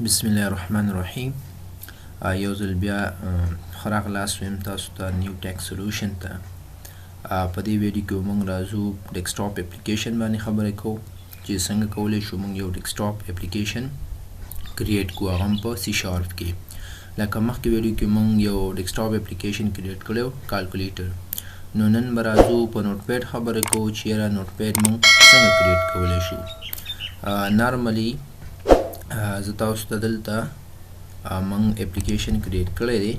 بسم الله الرحمن الرحیم. یو ځل بیا ښه راغلاست وایم تاسو ته نیو ټیک سولوشن ته. په دې ویډیو کې موږ راځو ډیسکټاپ اپلیکیشن باندې خبرې کوو چې څنګه کولی شو موږ یو ډیسکټاپ اپلیکیشن کریټ کړو، هغه هم په سی شارپ کې. لکه مخکې ویډیو کې موږ یو ډیسکټاپ اپلیکیشن کریټ کړی کالکولیټر، نو نن به راځو په نوټ پیډ خبرې کوو چې یاره نوټ پیډ موږ څنګه کریټ کولی شو. نارملی زه تاسو ته دلته موږ اپلیکیشن کریټ کړی دی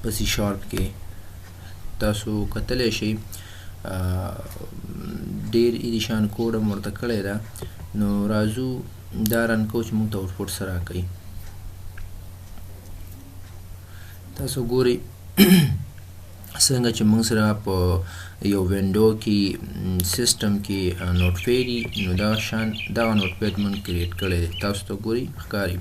په سی شارپ کې، تاسو کتلی شئ ډېر ایزي شان کوډ هم ورته کړی ده. نو راځو دا رن کوو چې موږ ته آوټپوټ څه راکوي. تاسو ګورئ څنګه چې موږ سره په یو وینډو کې سیستم کې نوټ پیډ، نو دغه شان دغه نوټ پیډ موږ کریټ کړی دی. تاسو ته ګورئ ښکاري.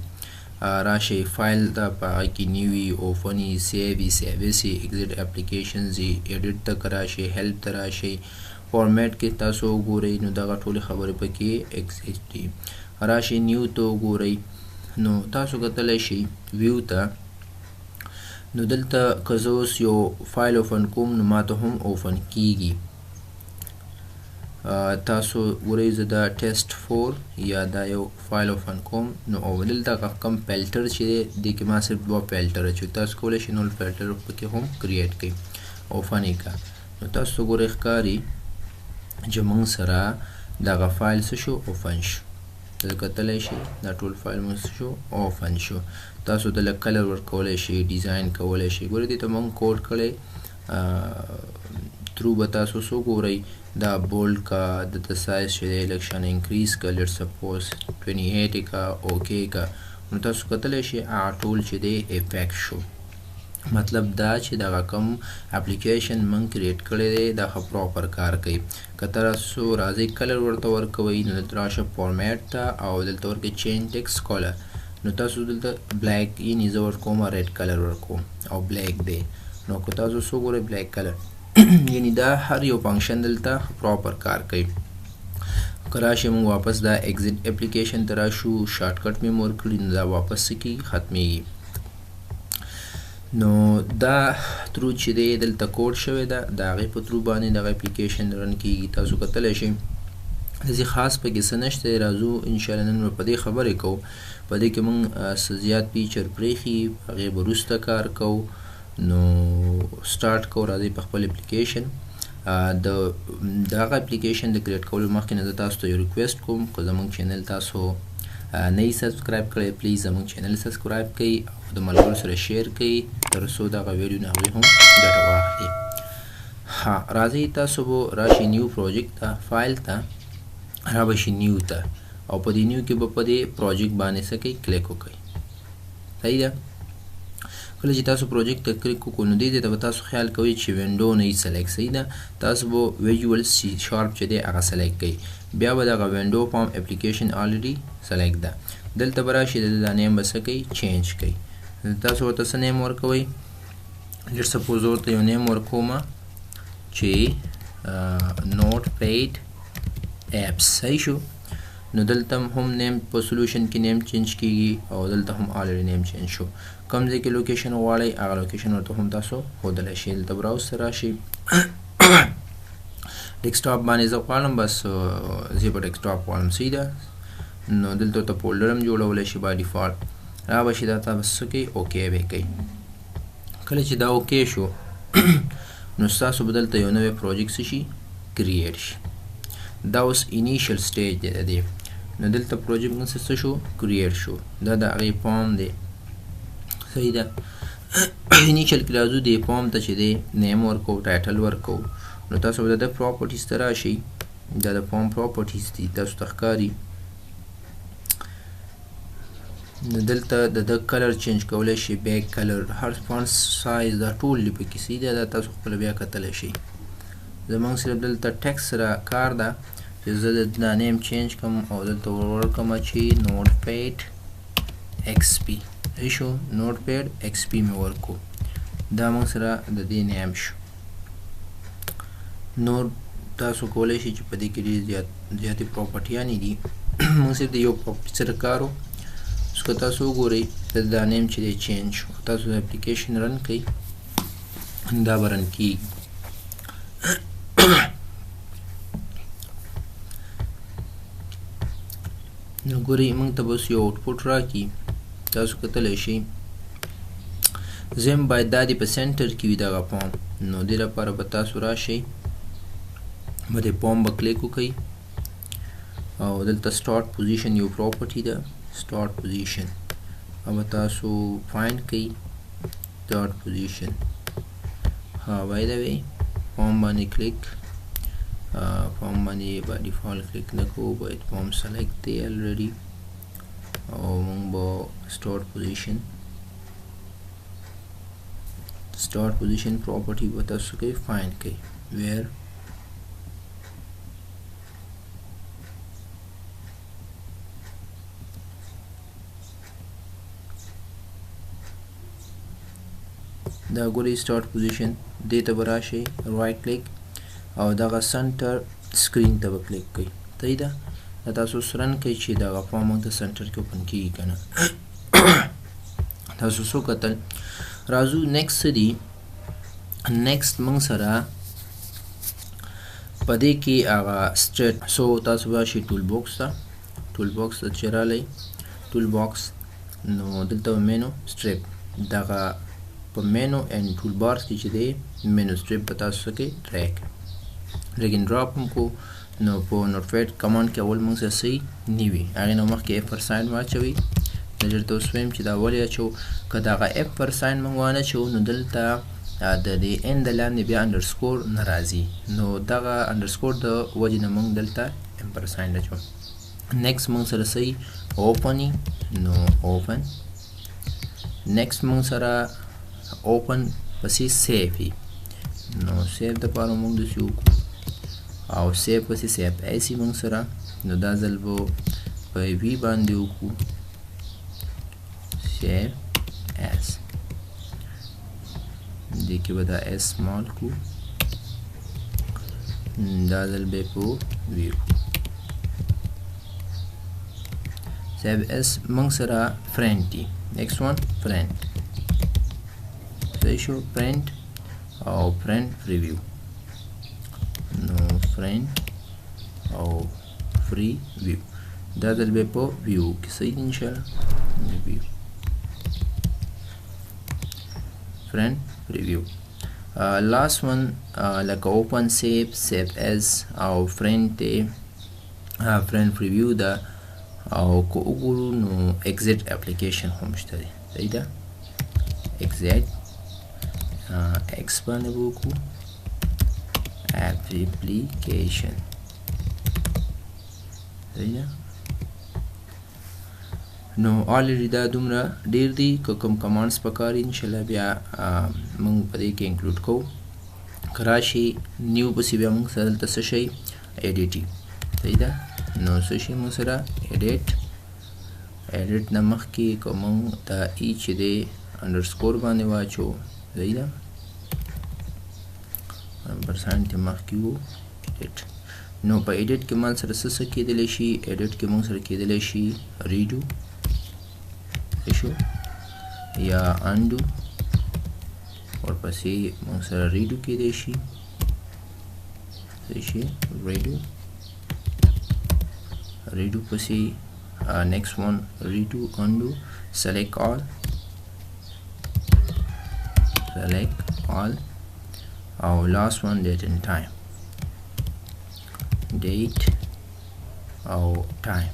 راشئ فایل ته، په هغه کې نیو وي، اوپن وي، سیو وي، سیو وي، ایگزټ اپلیکیشنز وي، ایډیټ ته که راشئ، هیلپ ته راشئ، فارمیټ کې تاسو وګورئ، نو دغه ټولې خبرې پکې ایگزیسټ دي. راشئ نیو ته وګورئ، نو تاسو کتلی شئ ویو ته. نو دلته که زه اوس یو فایل اوپن کوم نو ماته هم اوپن کیږي. تاسو ګورئ زه دا ټیسټ 4 یا دا یو فایل اوپن کوم، نو او دلته کوم فلټر چې دی دې کې ما صرف دوه فلټر اچوي، تاسو کولی شئ نور فلټر پکې هم کریټ کړئ. اوپن یې کړه، نو تاسو ګورئ ښکاري چې موږ سره دغه فایل څه شو، اوپن شو. تاسو کتلی شئ دا ټول فایل موږ څه شو، اوپن شو. تاسو دله کلر ورکولی شئ، ډیزاین کولی شئ. ګورئ دې ته موږ کوډ کړی ترو به تاسو څه ګورئ، دا بولډ کا، د ته سایز چې دی لږ شان انکریز کا، لیټ سپوز 28 کا، اوکی کا، نو تاسو کتلی شئ هغه ټول چې دی افیکټ شو. مطلب دا چې دغه کوم اپلیکیشن موږ کریټ کړی دی دا ښه پراپر کار کوي. که تاسو راځئ کلر ورته ورکوئ، نو دلته راشه فارمیټ ته او دلته ورکوئ چینج ټیکس کلر، نو تاسو دلته بلیک یعنې زه ورکوم ریډ کلر ورکوم او بلیک دی. نو که تاسو څه ګورئ بلیک کلر، یعنې دا هر یو فنکشن دلته پراپر کار کوي. که راشئ موږ واپس دا ایگزیټ اپلیکیشن ته راشو، شارټکټ مې ورکړي، نو دا واپس څه کېږي، ختمېږي. نو دا ترو چې دی دلته کوډ شوی ده، د هغې په ترو باندې دغه اپلیکیشن رن کېږي. تاسو کتلی شئ داسې خاص پکې څه نشته. راځو انشاءالله نن به په دې خبرې کوو. په دې کې موږ څه زیات فیچر پرېښي، هغې به وروسته کار کوو. نو سټارټ کوو، راځئ په خپل اپلیکیشن. د دغه اپلیکیشن د کریټ کولو مخکې نه زه تاسو ته یو ریکویسټ کوم، که زموږ چینل تاسو نه یې سبسکرایب کړئ، پلیز زموږ چینل سبسکرایب کړئ او د ملګرو سره شیر کړئ تر څو دغه ویډیو نه هغوی هم ګټه واخلي. ها راځئ تاسو به راشئ نیو پروجیکټ ته، فایل ته را به شئ نیو ته، او په دې نیو کې به په دې پروجیکټ باندې څه کوئ، کلیک وکړئ. صحیح ده. کله چې تاسو پروجیکټ ته کلیک وکړو، نو دې ځای ته به تاسو خیال کوئ چې وینډو نه یې سلیکټ. صحیح ده. تاسو به ویژوال سی شارپ چې دی هغه سلیکټ کړئ، بیا به دغه وینډو فارم اپلیکیشن آلریډي سلیکټ ده. دلته به راشئ، دلته دا نیم به څه کوئ، چینج کړئ. تاسو ورته څه نیم ورکوئ، لیټ سپوز ورته یو نیم ورکوم چې نوټ پیډ اپس. صحیح شو. نو دلته هم نیم په سولوشن کې نیم چینج کیږي او دلته هم آلریډي نیم چینج شو. کوم ځای کې لوکیشن غواړئ هغه لوکیشن ورته هم تاسو ښودلی شئ. دلته براوز ته راشئ، ډیسکټاپ باندې زه غواړم، بس زه په ډیسکټاپ غواړم. صحیح ده. نو دلته ورته فولډر هم جوړولی شئ بای ډیفالټ. را به شي دا ته بس څه کوي، اوکی به یې کوي. کله چې دا اوکی شو، نو ستاسو به دلته یو نوی پروجیکټ څه شي، کریټ شي. دا اوس انیشل سټیج دی د دې. نو دلته پروجیکټ موږ څه شو، کریټ شو. دا د هغې فارم دی. صحیح ده. انیشل کې راځو دې فارم ته چې دی نیم ورکوو، ټایټل ورکوو. نو تاسو به د پراپرټیز ته راشئ، دا د فارم پراپرټیز دي، تاسو ته ښکاري. نو دلته د ده کلر چینج کولی شئ، بیک کلر، هر فونټ سایز، دا ټول دي پکې. صحیح ده. دا تاسو خپله بیا کتلی شئ. زموږ صرف دلته ټیکس سره کار ده چې زه د دا نیم چینج کړم او دلته ورکړم چې نوټ پیډ ایکس پي. صحیح شو، نوټ پیډ ایکس پي مې ورکړو. دا موږ سره د دې نیم شو. نور تاسو کولی شئ چې په دې کې ډېرې زیاتې پراپرټیانې دي. موږ صرف د یو پراپرټي سره کار و. که تاسو وګورئ دا name چې دی change شو. تاسو د اپلیکیشن run کړئ دا به run کیږي. نو ګورئ موږ ته به اوس یو output راکړي. تاسو کتلی شئ زم باید دا دې په center کې وي دغه form. نو دې لپاره به تاسو راشئ په دې form به کلیک وکړئ او دلته start position یو property ده، start position او به تاسو find کړئ start position. ها by the way form باندې کلیک، form باندې by default کلیک نه کوو، باید form select دی already او موږ به start position، start position property به تاسو کې find کړئ where دا ګورئ start position دې ته به راشئ right click او دغه center screen ته به کلیک کړئ. صحیح ده؟ دا تاسو اوس run کړئ چې دغه form موږ ته center کې open کیږي که نه. تاسو څه وکتل؟ راځو next څه دي. next موږ سره په دې کې هغه straight. so تاسو به راشئ tool box ته، tool box ته چې رالئ tool box، نو دلته به menu strip، دغه په menu and tool bars کې چې دی menu strip به تاسو څه کړئ drag and drop هم کو. نو په Notepad command کې اول موږ سره څه نه وي، هغې نه مخکې ampersand واچوئ. زه درته اوس وایم چې دا ولې اچوو. که دغه ampersand موږ وانه چوو نو دلته د دې and د لاندې بیا underscore نه راځي، نو دغه underscore د وجې نه موږ دلته ampersand اچوو. next موږ سره څه open، نو open. next موږ سره open پسې save، نو save دپاره موږ داسې وکړو او save پسې save as موږ سره، نو دا ځل به په V باندې وکړو save as، دې کې به دا s small کړو، دا ځل به په V وکړو save as. موږ سره print دی، next one print، صحیح شو print او print preview، نو print او preview دا ځل به په view کې صحیح دی انشاءالله. view print preview. last one لکه open save، save as او print دی، print preview ده. او که وګورو نو exit application هم شته دی، صحیح ده. exit X باندې به وکړو application، صحیح ده. نو already دا دومره ډیر دي. که کوم commands پکار وي انشاءالله بیا موږ په دې کې include کوو. که راشي new پسې بیا موږ سره دلته څه شی edit، صحیح ده. نو څه شی موږ سره edit، edit نه مخکې که موږ دا e چې دی underscore باندې واچو، صحیح ده، ampersand ته مخکې وو edit. نو په edit کې موږ سره څه څه کېدلی شي؟ edit کې موږ سره کېدلی شي redo شو یا undo، ورپسې موږ سره redo کېدی شي، صحیح شي redo، redo پسې next one redo undo select all، select all او last one date and time، date او time.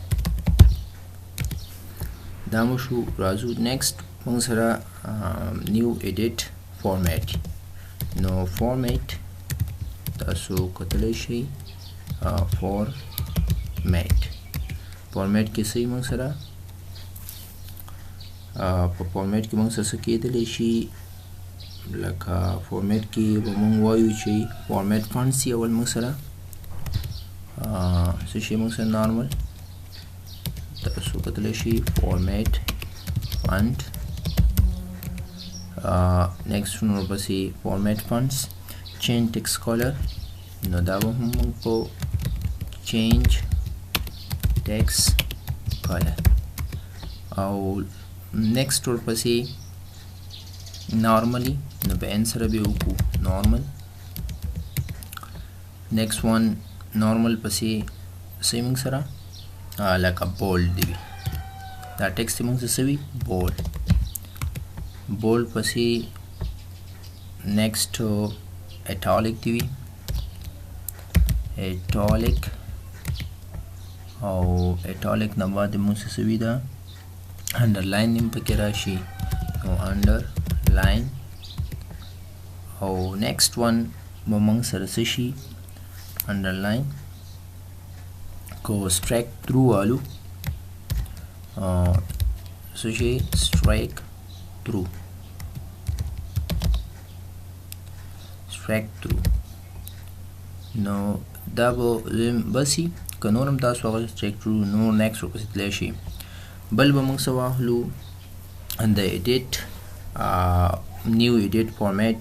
دا مو شو. راځو next موږ سره new edit format. نو format تاسو کتلی شئ format، format کې څه موږ سره په format کې موږ سره څه کېدلی شي؟ لکه format کې به موږ وایو چې format font سي اول موږ سره څه شی موږ سره normal تاسو کتلی شئ format font. next نو ورپسې format fonts change text color، نو دا به هم موږ په change text color او نیکسټ ورپسې نارملی، نو په ان سره به وکړو نارمل. نیکسټ وان نارمل پسې څه موږ سره لکه بولډ دی وي، دا ټیکسټ موږ څه وي بولډ. بولډ پسې نیکسټ اټالیک دی وي، اټالیک. او اټالیک نه بعد موږ څه وي دا انډرلاین نیم پکې راشي، نو انډرلاین. او نیکسټ وان به موږ سره څه شي انډرلاین کو سټریک تھرو والو څه شي سټریک تھرو، سټریک تھرو. نو دا به بسي که نور هم تاسو هغه سټریک تھرو نور نیکسټ ورپسې تللی شي. بل به موږ څه واخلو د ایډیټ نیو ایډیټ فارمیټ،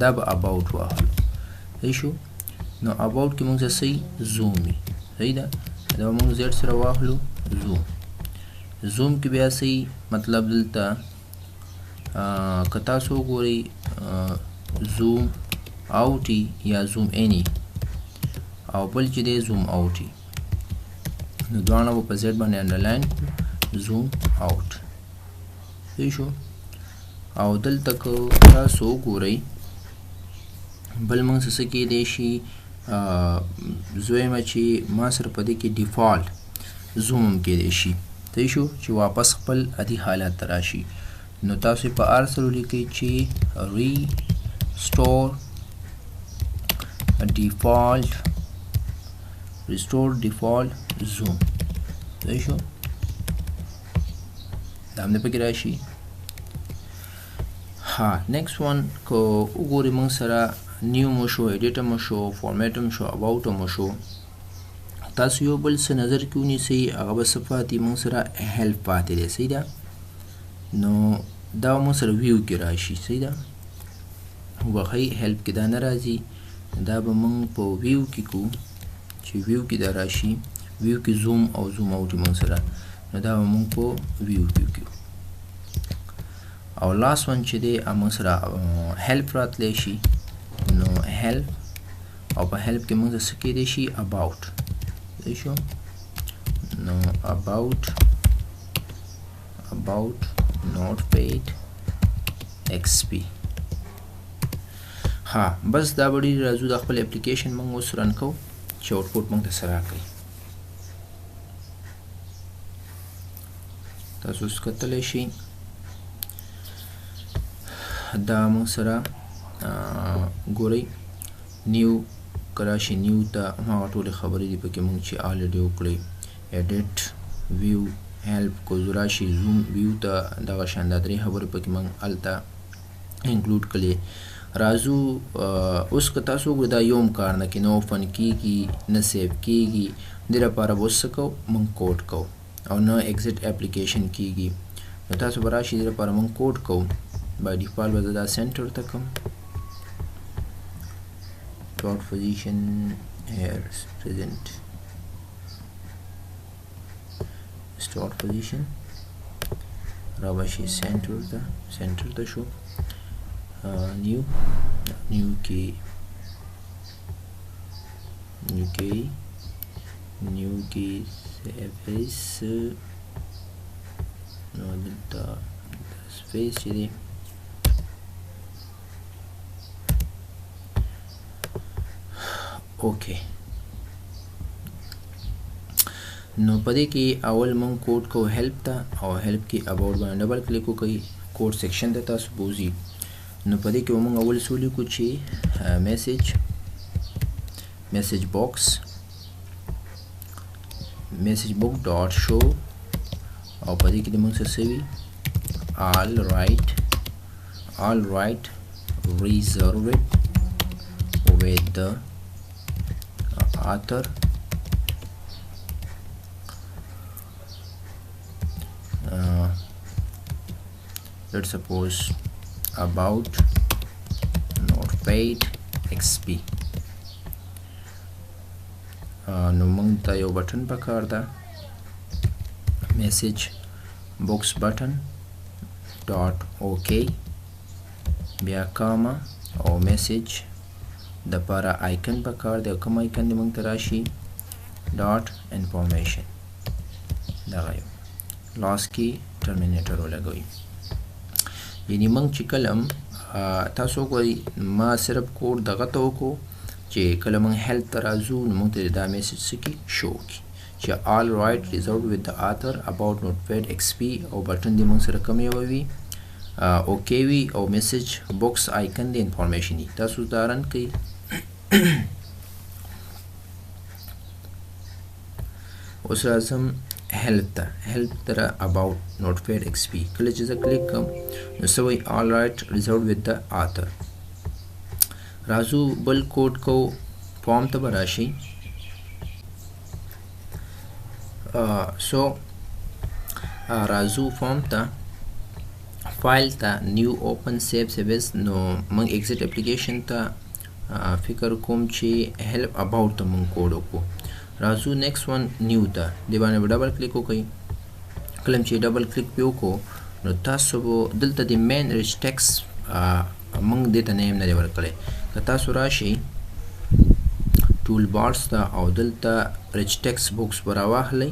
دا به اباوټ واخلو. صحیح شو. نو اباوټ کې موږ څه صحیح زوم وي، صحیح ده. دا به موږ زیډ سره واخلو زوم. زوم کې بیا صحیح مطلب دلته که تاسو وګورئ زوم آوټ یا زوم ان او بل چې دی زوم آوټ، نو دواړه به په زیډ باندې انډرلاین کړو زوم آوټ. صحیح شو. او دلته که تاسو وګورئ بل موږ څه کېدی شي زه وایم چې ما سره په دې کې ډیفالټ زوم هم کېدی شي. صحیح شو، چې واپس خپل عادي حالت ته راشي. نو تاسو په آر سره ولیکئ چې ریسټور ډیفالټ، ریسټور ډیفالټ زوم. صحیح شو، دا هم دې پکې راشي. ها نیکسټ وان که وګورئ موږ سره نیو مو شو، ایډیټ مو شو، فارمیټ مو شو، اباوټ مو شو. تاسو یو بل څه نظر کې ونیسئ، هغه به څه پاتې موږ سره هیلپ پاتې دی. صحیح ده. نو دا موږ سره ویو کې راشي. صحیح ده، وبخښئ هیلپ کې دا نه راځي، دا به موږ په ویو کې کو چې ویو کې دا راشي، ویو کې زوم او زوم آوټ موږ سره، نو دا به موږ په ویو کې کړو. او لاس ون چې دی موږ سره هیلپ راتلی شي، نو هیلپ او په هیلپ کې موږ څه کېدی شي اباوټ. صحیح شو. نو اباوټ، اباوټ نوټ پیډ ایکس پی. ها بس دا به ډېر راځو د خپل اپلیکیشن موږ اوس رن کوو چې آوټپوټ موږ ته څه راکوي. تاسو اوس کتلی شئ دا موږ سره ګورئ نیو که راشي نیو ته هماغه ټولې خبرې دي پکې موږ چې آلریډي وکړې، ایډیټ، ویو، هیلپ. که راشي زوم ویو ته دغه شان دا درې خبرې پکې موږ هلته انکلوډ کړې. راځو اوس که تاسو وګورئ دا یو هم کار نه کوي، نه اوپن کیږي نه سیو کیږي. دې لپاره به اوس څه کوو، موږ کوډ کوو او نه ایگزیټ اپلیکیشن کیږي. نو تاسو به راشئ دې لپاره موږ کوډ کوو. بای ډیفالت به زه دا سنټر ته کوم، dot position here is present start position را به شي سنټر ته، سنټر ته شو. نیو، نیو کې، نیو کې، نیو کې سپیس، نو دلته سپیس چې دی اوکی. نو په دې کې اول موږ کوډ کوو هیلپ ته، او هیلپ کې اباوټ باندې ډبل کلیک وکړئ، کوډ سیکشن ته تاسو بوځي. نو په دې کې موږ اول څه ولیکو چې میسج، میسج باکس، میسج باکس ډاټ شو، او په دې کې موږ څه وي آل رایټ، آل رایټ ریزروډ with the author let's suppose about notepad xp. نو موږ ته یو بټن پکار ده میسج box button dot okay، بیا comma او message د پاره icon پکار دی، کوم icon دی موږ ته راشي dot information، دغه یو لاس کې terminator ولګوي. یعنی موږ چې کله تاسو وګورئ ما صرف کوډ دغه ته وکړو چې کله موږ help ته راځو نو موږ ته دا message څه کړي شو کړي چې all right reserved with the author about Notepad XP، او button دی موږ سره کوم یو وي okay وي او message box icon دی information دی. تاسو دا run کړئ. اوس راځم help ته، help ته about Notepad XP. کله چې زه کلیک کوم نو څه وایي all right reserved with the author. راځو بل کوډ کو، form ته به راشي. so راځو form ته، فایل ته new open save save as. نو موږ exit application ته فکر کوم چې help about ته موږ کوډ وکړو. راځو next one new ته، دې باندې به double click وکړئ. کله چې double click پې وکړو نو تاسو به دلته د main rich text موږ دې ته name نه دی ورکړی. که تاسو راشئ toolbars ته او دلته rich text box به راواخلئ،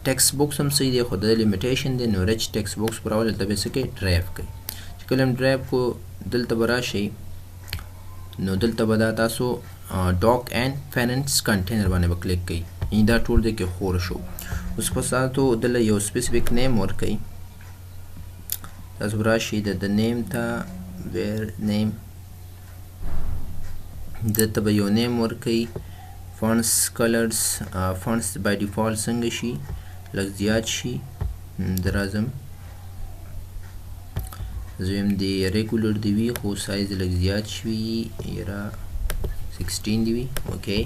text box هم صحیح دی خو د limitation دی، نو rich text box به راولئ، دلته به څه کوئ drag کوئ. چې کله هم drag کړو دلته به راشئ نو دلته به دا تاسو dock and parents container باندې به کلیک کوئ، یعنی دا ټول دی کې خور شو. اوس په تاسو دلته یو specific name ورکئ، تاسو به راشئ د name ته where name، دلته به یو name ورکئ. fonts colors fonts by default څنګه شي لږ زیات شي، زه راځم زه وایم د regular دی وي خو سایز لږ زیات شوي، یاره 16 دی وي. okay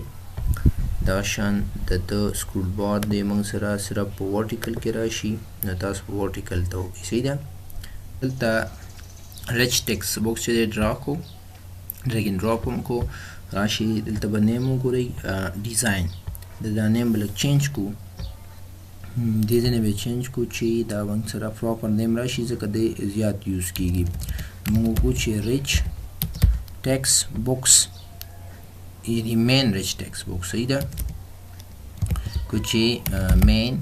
دا شان د ده scroll bar دی موږ سره صرف په vertical کې راشي، نو تاسو په vertical ته وکړئ. صحیح ده. دلته rich text box چې دی draw کو، drag and drop هم کو، راشي دلته به name وګورئ design، د دا name به لږ change کو، دې ځای نه به change کو چې دا موږ سره proper name راشي، ځکه دی زیات use کیږي. موږ وکړو چې rich text box یعنی main rich text box، صحیح ده، کو چې main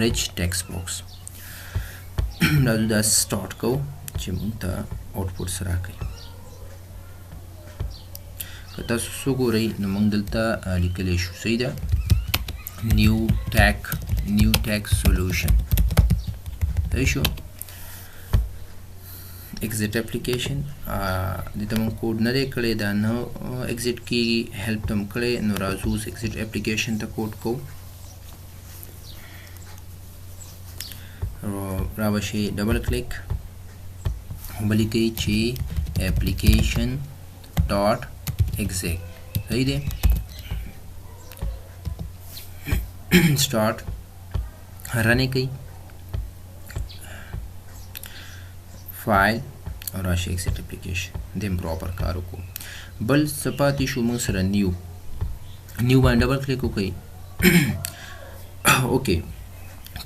rich text box. راځو دا start کو چې موږ ته output سره راکړي. که تاسو څه ګورئ نو موږ دلته لیکلی شو، صحیح ده، new tech، new tech solution، صحیح شو. exit application دې ته موږ کوډ نه دی کړی، دا نه exit کیږي، help ته مو کړی، نو راځو اوس exit application ته کوډ کوو. را به شي double click به لیکئ چې application dot exit، صحیح دی. start run یې کوي، فایل او راشي exit application، دې هم proper کار وکړو. بل څه پاتې شو موږ سره new، new باندې double click وکړئ. okay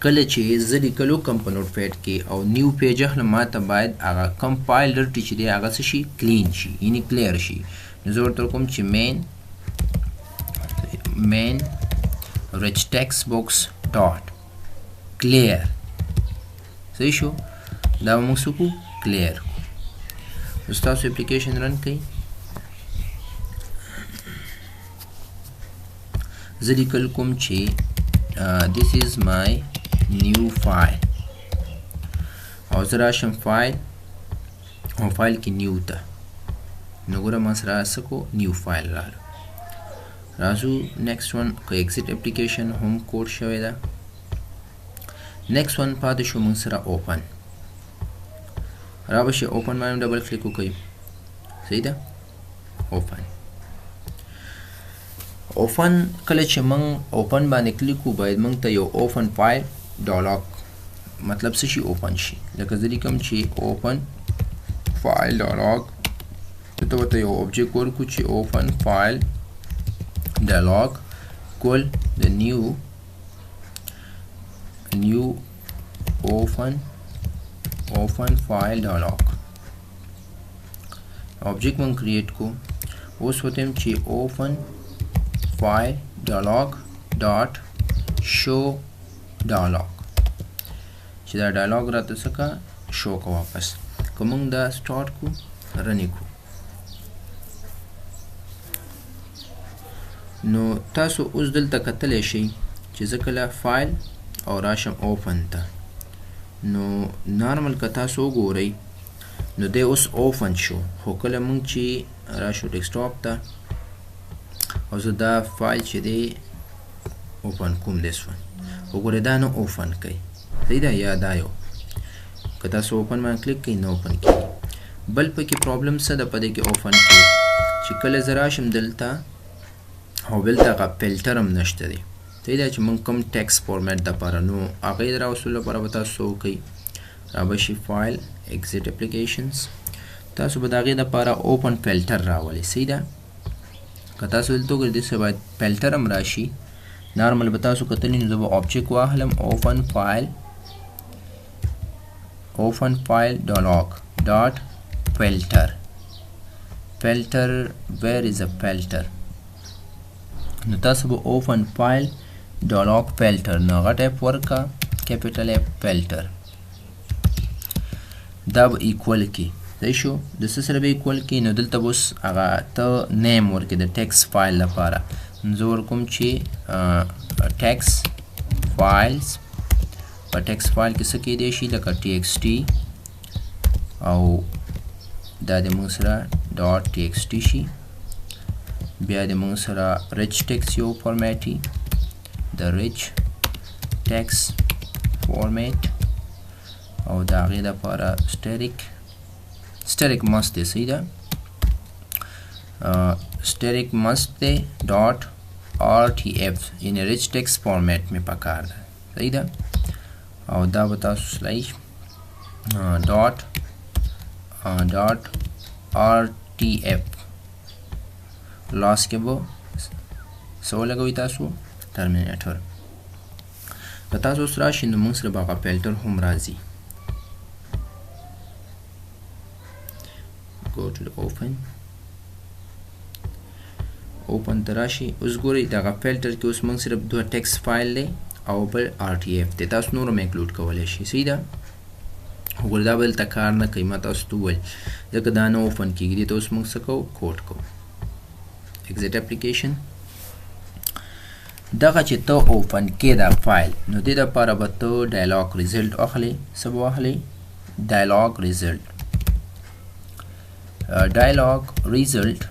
کله چې زه لیکل وکړم په Notepad کې او new page اخلم، ما ته باید هغه کوم file dirty چې دی هغه څه شي clean شي، یعنی clear شي. نو زه ورته کوم چې main rich text box dot clear، صحیح شو. دا به موږ څه کړو clear کړو. اوس تاسو application run کړئ، زه لیکل کوم چې this is my new file، او زه راشم فایل او فایل کې new ته، نو ګوره ما سره څه کو new file راغله. راځو next one، که exit application هم کوډ شوی ده. next one پاتې شو موږ سره open، را به شي open باندې double click وکړئ، صحیح ده. open open کله چې موږ open باندې کلیک وکړو باید موږ ته یو open file dialog مطلب څه شي open شي. لکه زه لیکم چې open file dialog، ته ورته یو object ورکړو چې open file dialog equal the new open file dialog object مونږ create کو. اوس ورته وایم چې open file dialog dot show dialog، چې دا dialog راته څه کا شو کا واپس. که مونږ دا start کو، run یې کو، نو تاسو اوس دلته کتلی شئ چې زه کله فایل او راشم open ته، نو normal که تاسو وګورئ نو دی اوس open شو. خو کله مونږ چې راشو desktop ته او زه دا فایل چې دی open کوم، this one وګورئ دا نه open کوي، صحیح ده؟ یا دا یو که تاسو open باندې کلیک کوئ نه open کیږي. بل پکې problem څه ده په دې کې open کې، چې کله زه راشم دلته او دلته هغه فلټر هم نشته دی، صحیح ده؟ چې مونږ کوم text format دپاره، نو هغې د راوستلو لپاره به تاسو څه وکړئ، را به شي file exit applications، تاسو به د هغې دپاره open filter راولئ، صحیح ده؟ که تاسو دلته وګورئ داسې باید فلټر هم راشي. normal به تاسو کتلی، نو زه به object واخلم open file dialog dot filter. Filter, where is a filter؟ نو تاسو به open file dialog filter، نو هغه ټایپ ورکړه capital F filter، دا به equal کی، صحیح شو؟ د څه سره به equal کی؟ نو دلته به اوس هغه ته name ورکړې د text file لپاره. نو زه ورکوم چې text files، په text file کې څه کیدی شي لکه txt، او دا د موږ سره dot txt شي. بیا د موږ سره rich text یو format، د rich text format، او د هغې دپاره asterisk must دی، صحیح ده؟ asterisk must دی dot rtf، یعنی rich text format مې پکار ده، صحیح ده؟ او دا به تاسو slash dot dot rtf لاس کې به څه ولګوئ تاسو terminator. که تاسو اوس راشئ نو موږ سره به هغه فلټر هم راځي. Go to the open، open ته راشي. اوس ګورئ دغه فلټر کې اوس موږ صرف دوه text file دی او بل rtf دی، تاسو نور هم include کولی شئ، صحیح ده؟ وګورئ دا به دلته کار نه کوي، ما تاسو ته وویل ځکه دا نه open کېږي. دې ته اوس موږ څه کوو؟ کوډ کوو exit application. دغه چې ته open کې دا فایل، نو دې دپاره به ته dialog result اخلې. څه به واخلې؟ Dialog result، dialog result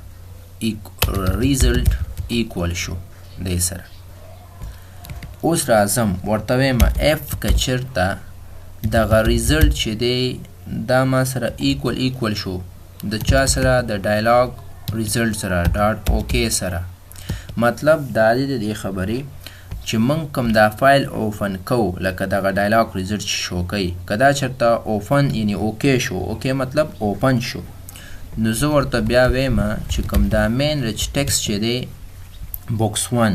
result equal شو دې سره. اوس راځم ورته وایم if که چېرته دغه result چې دی دا ما سره equal equal شو د چا سره؟ د dialog result سره dot ok سره. مطلب دا دی د دې خبرې چې موږ کوم دا فایل open کوو، لکه دغه dialog result چې شو کوي، که دا چېرته open یعنی ok شو، ok مطلب open شو، نو زه ورته بیا وایم چې کوم دا main rich text چې دی box 1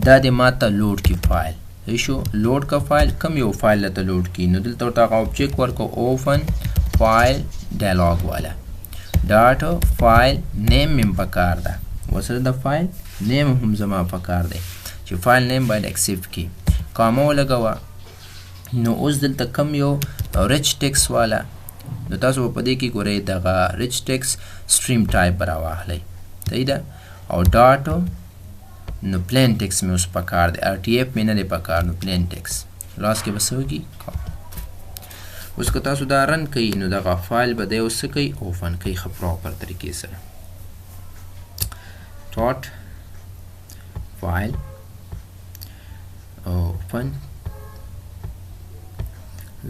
دا دې ماته load کی فایل، صحیح شو؟ load کا فایل، کوم یو فایل راته load کی، نو دلته ورته هغه object ورکړو open file dialog والا dot file name مې پکار ده، ورسره د file name هم زما پکار دی چې file name باید accept کی، کامه ولګوه. نو اوس دلته کوم یو rich text والا، نو تاسو به په دې کې ګورئ دغه rich text stream type به راواخلئ، صحیح ده؟ او dot نو plain text مې اوس پکار دی، rtf مې نه دی پکار، نو plain text لاس کې به څه وکړي؟ اوس که تاسو دا run کوئ نو دغه فایل به دی اوس څه کوي؟ open کوي ښه proper طریقې سره. Dot file open،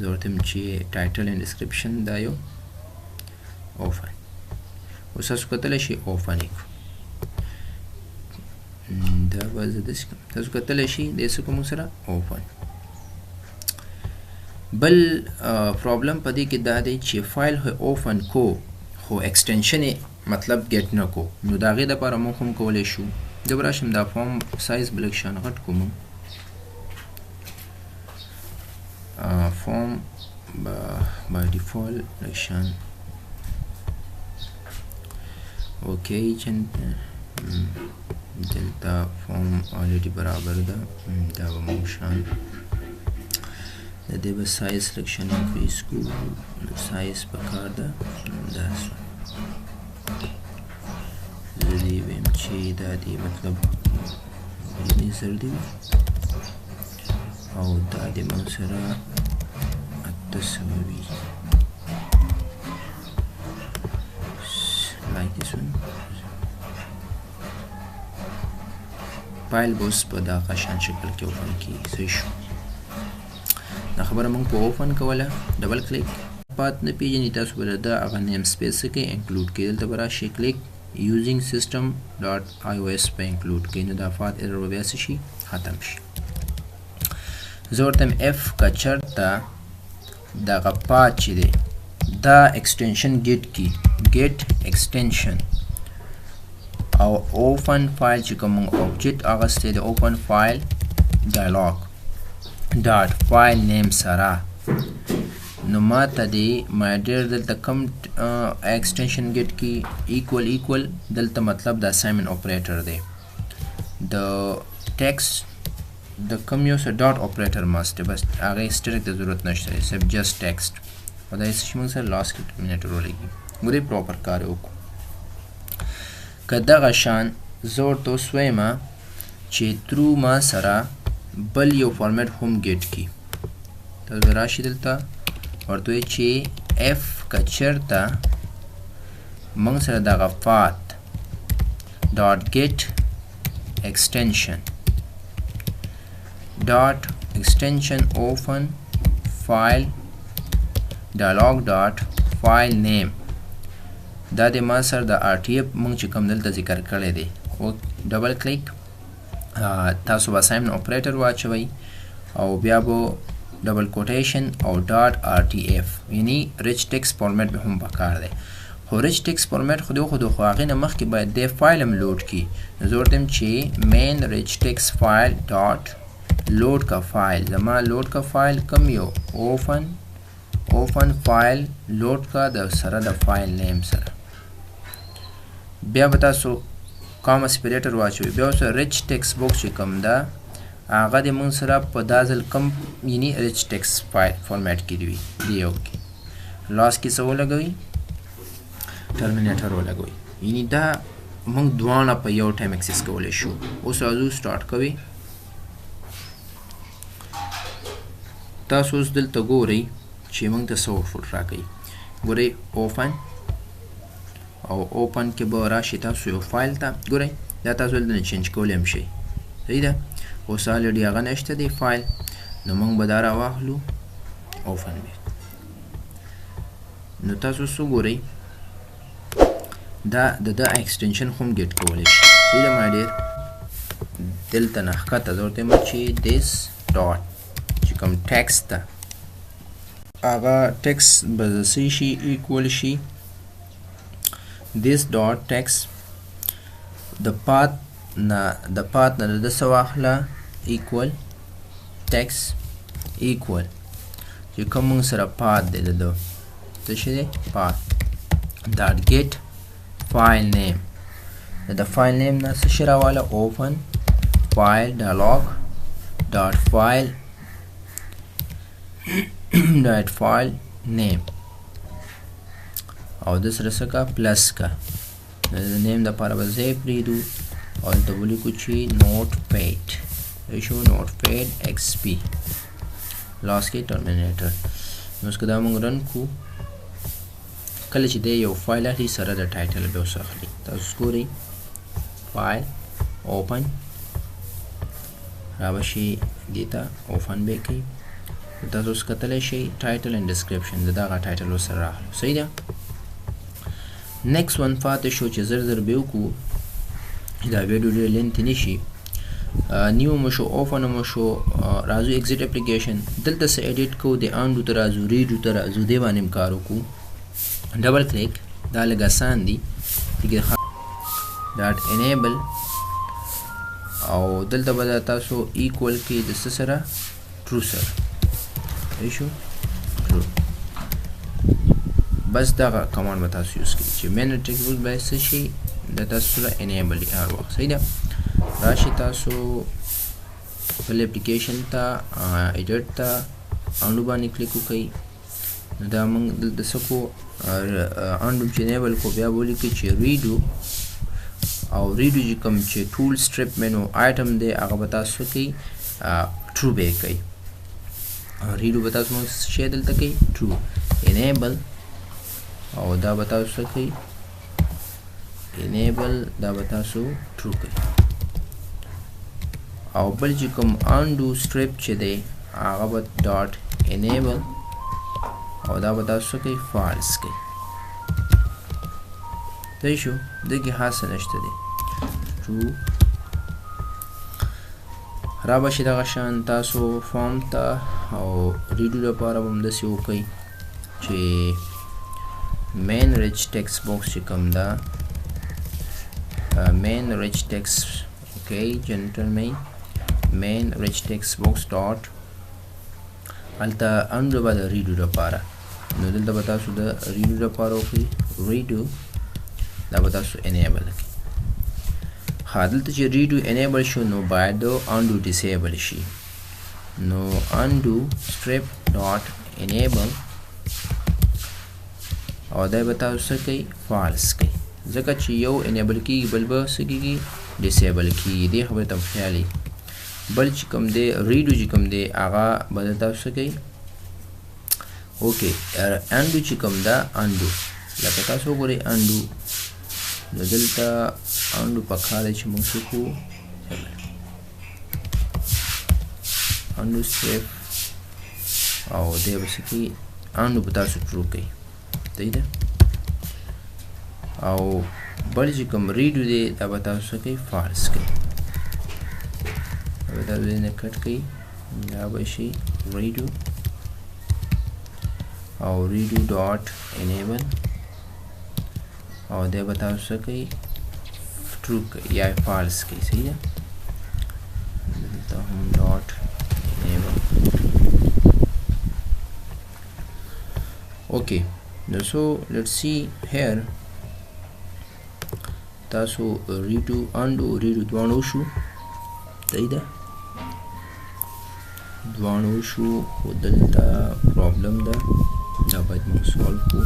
زه ورته وایم چې title and description دا یو open. اوس تاسو کتلی شئ open یې کړو، دا به زه داسې کړم، تاسو کتلی شئ دی څه کوم سره open. بل problem په دې کې دا دی چې فایل خو open کو خو extension یې مطلب get نه کو، نو د هغې دپاره موږ هم کولی شو. زه به راشم دا form size به لږ شان غټ کړو، فارم بای ډیفالت لږ اوکی چې دلته فارم الریډي برابر ده. دا به موږ شان د دې به سایز لږ شان انکریز کړو، سایز پکار ده. دا زه دې ویم چې دا دې مطلب 9000 دی او دا دې موږ سره 800 وي، like this one. فایل به اوس په دغه شان شکل کې open کیږي. صحیح شو. دا خبره موږ په open کوله. double click path نه پیژني، تاسو به د هغه namespace کې include کړئ. دلته به راشئ click using system dot ios په include کړئ، نو دا path error به بیا څه شي؟ ختم شي. زه ورته وایم if که چېرته دغه path چې دی دا extension get کی، get extension او open file چې کوم object اغوستی دی open file dialog dot file name سره، نو ما ته دی ما ډېر دلته کوم extension get کی equal equal، دلته مطلب د assignment operator دی، د text د کوم یو سره dot operator must دی، بس هغې string ته ضرورت نشته دی، صرف just text. او دا یې څه شي موږ سره لاس کې terminator ولګي. ګورئ proper کار یې وکړو. که دغه شان زه ورته اوس وایم چې through ما سره بل یو فارمیټ هم get کی، تاسو به راشي دلته ورته وایي چې if که چېرته موږ سره دغه path dot get extension dot extension open file dialog dot file name، دا د ما سره د RTF موږ چې کوم دلته ذکر کړی دی، او double click تاسو به assignment operator واچوئ او بیا به double quotation او dot RTF، یعنی rich text format به هم پکار دی. خو rich text format خو دی خو د خو هغې نه مخکې باید دی فایل هم load کړي. نو زه ورته وایم چې main rich text file dot load کا فایل، زما load کا فایل کوم یو open file load کا د سره د file name سره. بیا به تاسو comma separator واچوئ، بیا ورسره rich text box چې کوم ده هغه د موږ سره په دا ځل کوم یعنی rich text file format کې دی وي، دی یو کې لاس کې څه ولګوئ، terminator ولګوئ. یعنی دا موږ دواړه په یو time access کولی شو. اوس راځو start کوي. تاسو اوس دلته ګورئ چې موږ ته څه output راکوي. ګورئ open او open کې به راشي تاسو یو فایل ته. ګورئ دا تاسو دلته نه change کولی هم شئ، صحیح ده. اوس already هغه نشته دی فایل، نو موږ به دا راواخلو open به. نو تاسو څه ګورئ دا د ده extension هم get کولی شي، صحیح ده. ما ډېر دلته نه ښکته زه ورته وایم چې this dot چې کوم text ده هغه text به څه شي equal شي this dot text د path نه، د path نه د څه واخله equal text equal چې کوم موږ سره path دی د ده څه شی دی path dot get file name، د file name نه څه شی راواله open file dialog dot file dot file name او د سره څه کا plus کا، د name دپاره به ځای پرېږدو او دلته ولیکو چې notepad شو notepad xp لاس کې terminator. نو اوس که دا موږ run کړو، کله چې دی یو فایل اخلي سره د title به اوس اخلي. تاسو ګورئ file open را به شي دې ته open به یې کوي. تاسو اوس کتلی شئ title and description د دغه title اوس سره راغلو، صحیح ده. next one پاتې شو چې زر زر به وکړو، دا ویډیو ډېره lengthy نه شي. new مو شو، open مو شو، راځو exit application. دلته څه edit کوو، د undo ته راځو، redo ته راځو، دې باندې هم کار وکړو. double click دا لږ اسان دي، dot enable او دلته به تاسو equal کې د څه سره true سره. شو ټرو. بس دغه command به تاسو use کړئ چې main rich text box باید څه شي، دا تاسو سره enable هر وخت. صحیح ده. راشي تاسو خپل اپلیکیشن ته edit ته undo باندې کلیک وکړئ. نو دا موږ دلته څه کوو، undo چې enable کو، بیا به ولیکئ چې redo، او redo چې کوم چې tool strip menu item دی هغه به تاسو کوئ true به یې کوئ. redo به تاسو موږ څه شی دلته کوئ، true enable، او دا به تاسو څه کوئ، enable، دا به تاسو true کوئ. او بل چې کوم undo strip چې دی هغه به dot enable، او دا به تاسو کوئ false کوئ. صحیح شو. دې کې خاص نشته دی true. را به شي دغه شان تاسو form ته او redo لپاره به هم داسې وکئ چې main rich text box چې کوم ده، main rich text، okay gentlemen، main rich text box dot هلته undo به د redo لپاره، نو دلته به تاسو د redo لپاره وکئ redo، دا به تاسو enable کړئ. ښه، دلته چې redo enable شو نو باید undo disable شي، نو undo strip dot enable، او دا به تاسو څه کوئ، false کوئ، ځکه چې یو enable کیږي بل به څه کیږي، disable کیږي. دې خبرې ته خیال وي. بل چې کوم دی redo چې کوم دی هغه به تاسو څه کوئ، okay undo چې کوم ده undo، لکه تاسو وګورئ undo، نو دلته undo پکار دی چې موږ څه کړو، undo strip، او دی به څه کوي، undo به تاسو true کوئ. صحیح ده. او بل چې کوم redo دی دا به تاسو څه کوئ، false کوئ. دا به تاسو دې نه cut کوئ، دا به شي redo او redo dot enable، او دی به تاسو څه کوئ، true کوئ یا false کوئ. صحیح ده. دلته هم dot enable. Okay, so let's see here تاسو redo undo redo دواړه وشو. صحیح ده، دواړه وشو، خو دلته problem ده، دا باید موږ solve کړو.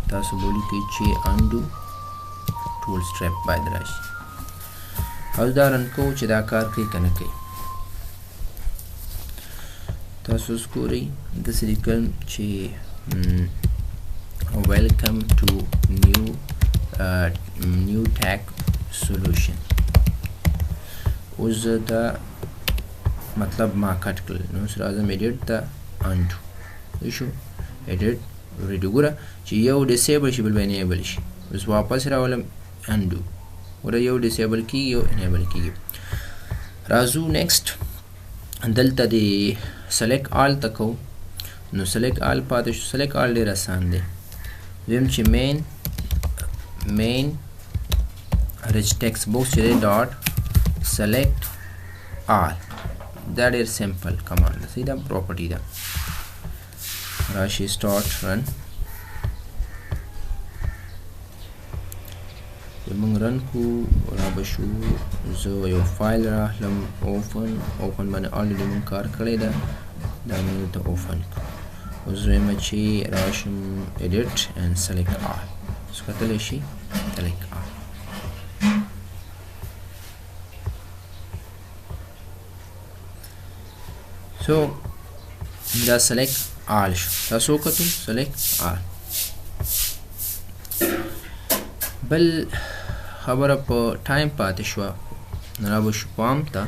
تاسو به ولیکئ چې undo tool strip باید راشي، او دا run کوو چې دا کار کوي که نه کوي. تاسو اوس ګورئ داسې لیکم چې welcome to new tech solution. اوس زه دا مطلب ما cut کړل، نو اوس راځم edit ته undo شو، edit redo. ګوره چې یو disable شي بل به enable شي. اوس واپس راولم undo، ګوره یو disable کیږي یو enable کیږي. راځو next، دلته د select all ته کوو، نو select all پاتې شو. select all ډېر اسان دی، ویم چې main rich text box چې دی dot select all، دا ډېر simple command ده. صحیح ده، property ده. راشي start run، چې موږ run کو را به شو، زه یو فایل راخلم open، open باندې already موږ کار کړی ده، دا موږ دلته open کړو. اوس وایم چې راشم edit and select all، اوس کتلی شي select all. So دا select all شو، تاسو وکتو select all. بل خبره په time پاتې شوه، نو را به شو form ته.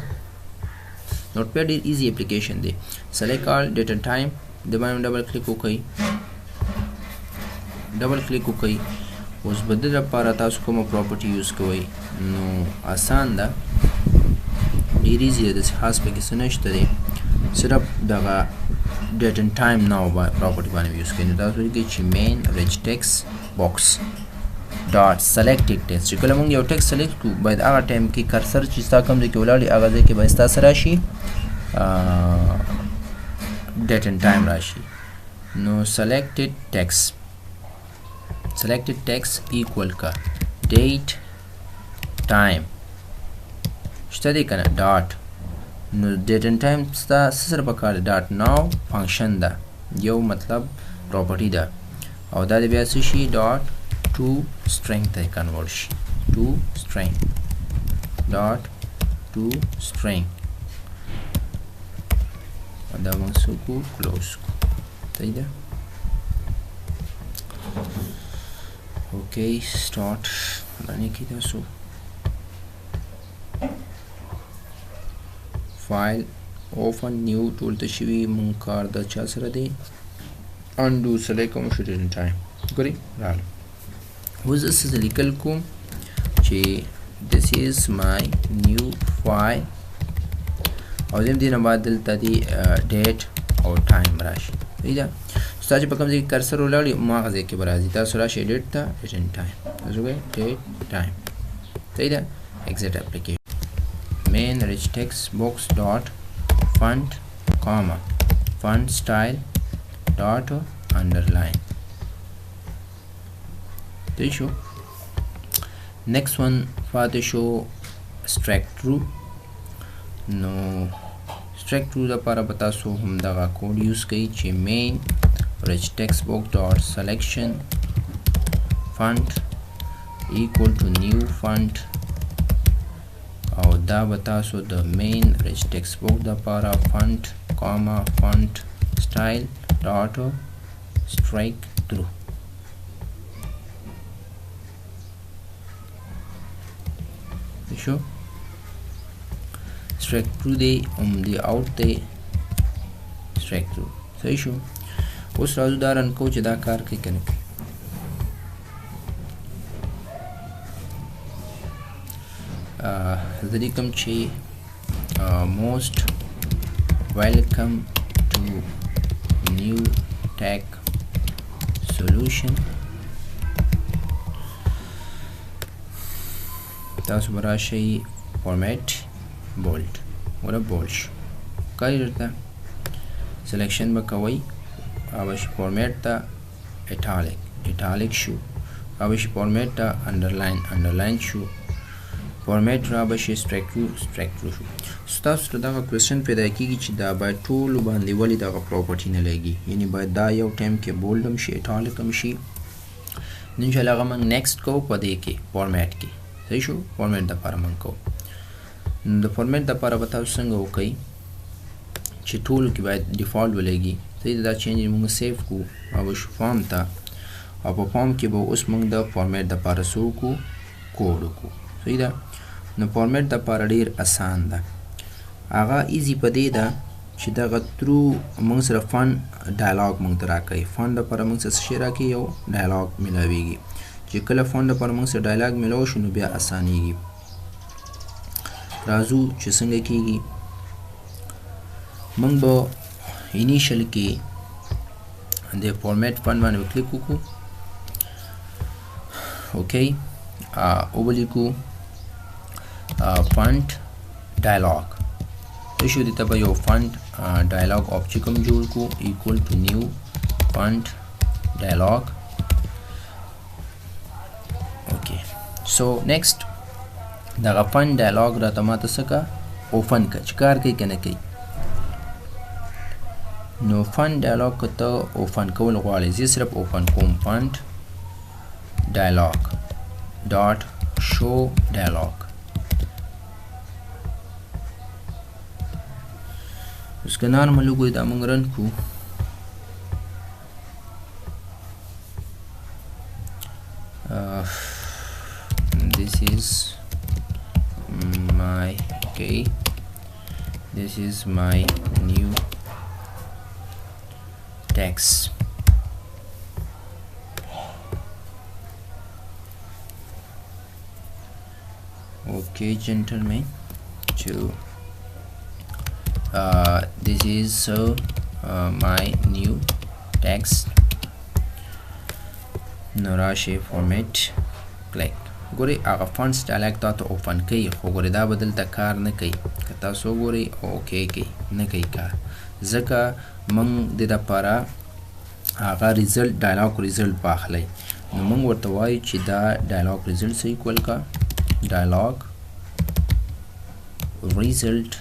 Notepad ډېر easy application دی. select all date and time د باندې double click وکړئ، double click وکړئ. اوس به د لپاره تاسو کومه property use کوئ، نو اسان ده، ډېر easy ده، داسې خاص پکې څه نشته دی، صرف دغه date and time now property باندې use کوئ. نو تاسو ولیکئ چې main rich text box dot selected text، چې کله موږ یو text select کړو باید هغه time کې cursor چې ستا کوم ځای کې ولاړ وي هغه ځای کې باید ستا سره راشي date and time راشي. نو selected text، selected text equal کا date time شته دی کنه dot. نو date and time ستا څه سره پکار دی؟ dot now function ده، یو مطلب property ده، او دا بیا څه شي؟ dot to string ته convert شي، to string dot to string. دا موږ څه کو؟ close کو. صحیح ده؟ okay start باندې کې تاسو file open new ټول ته شوي. مونږ کار د چا سره دی؟ undo select کوم شو date and time. ګورئ راغله. اوس زه څه لیکل کوم چې this is my new file، او دې نه بعد دلته دی date او time راشي. صحیح ده؟ ستا چې په کوم ځای کې cursor ولاړ وي هماغه ځای کې به راځي. تاسو راشئ edit ته date and time، تاسو وګورئ date time. صحیح ده؟ exit application main rich text box dot font comma font style dot underline. صحیح شو؟ next one پاتې شو strikethrough. نو strikethrough لپاره به تاسو هم دغه code use کوئ چې main rich text box dot selection font equal to new font، او دا به تاسو د main rich text box لپاره font comma font style dot strikethrough. شو؟ strikethrough دی هم دی out دی strikethrough. صحیح شو؟ اوس راځو دا run کوو چې دا کار کوي که نه کوي. زه لیکم چې most welcome to new tech solution. تاسو به راشئ format bold، ولا bold شو کاری درته. selection به کوئ، را به شي format ته italic، italic شو، را به شي format ته underline، underline شو، format را به شي strikethrough، strikethrough شو. ستاسو ته دغه question پیدا کیږي چې دا باید ټولو باندې ولې دغه property نه لګي، یعنی باید دا یو ټایم کې bold هم شي italic هم شي. نو انشاءالله هغه موږ next کوو په دې کې format کې. صحیح شو؟ format دپاره موږ کوو. نو د format دپاره به تاسو څنګه وکئ چې ټولو کې باید default ولګي. صحیح ده؟ دا change موږ save کړو او به شو form ته، او په form کې به اوس موږ د format دپاره څه وکړو؟ کوډ وکړو. صحیح ده؟ نو format دپاره ډېر اسان ده. هغه easy په دې ده چې دغه through موږ سره font dialog موږ ته راکوي. font دپاره موږ سره څه شی راکوي؟ یو dialog میلاویږي. چې کله font دپاره موږ سره dialog میلاو شو نو بیا اسانیږي. راځو چې څنګه کیږي. موږ به initial کې د format font باندې به کلیک وکړو. okay وبه لیکو font dialog. شو؟ دې ته به یو font dialog object هم جوړ کړو equal to new font dialog. okay so next دغه font dialog راته ماته څه که open که چې کار کوي که نه کوي. نو font dialog که ته open کول غواړې، زه صرف open کوم font dialog dot show dialog. اوس که normal وګورئ دا موږ run کړو، this is my okay this is my new text. Okay gentlemen, to this is my new text. نو راشي format click. ګورئ هغه font dialog تا ته open کوي، خو ګورئ دا به دلته کار نه کوي. که تاسو وګورئ okay کوي نه کوي کار. ځکه موږ د دپاره هغه result dialog result واخلئ. نو موږ ورته وایو چې دا dialog result څه equal کا dialog result،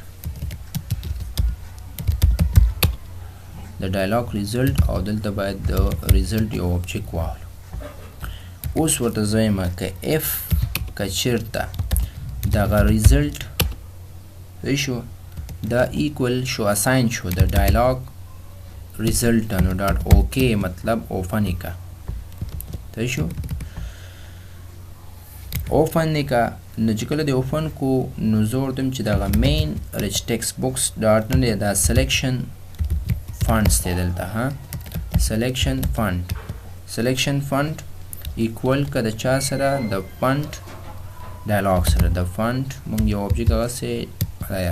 د dialog result، او دلته باید د result یو object واخلو. اوس ورته زه وایم که if که چېرته دغه result شو دا equal شو assign شو د dialog result نو dot okay، مطلب open یې که، صحیح شو، open یې که. نو چې کله دې open کو نو زه ورته وایم چې دغه main rich text box dot نه دی، دا selection fonts دی دلته، ها selection font، selection font equal که د چا سره، د font dialog سره، د font مونږ یو object هغسې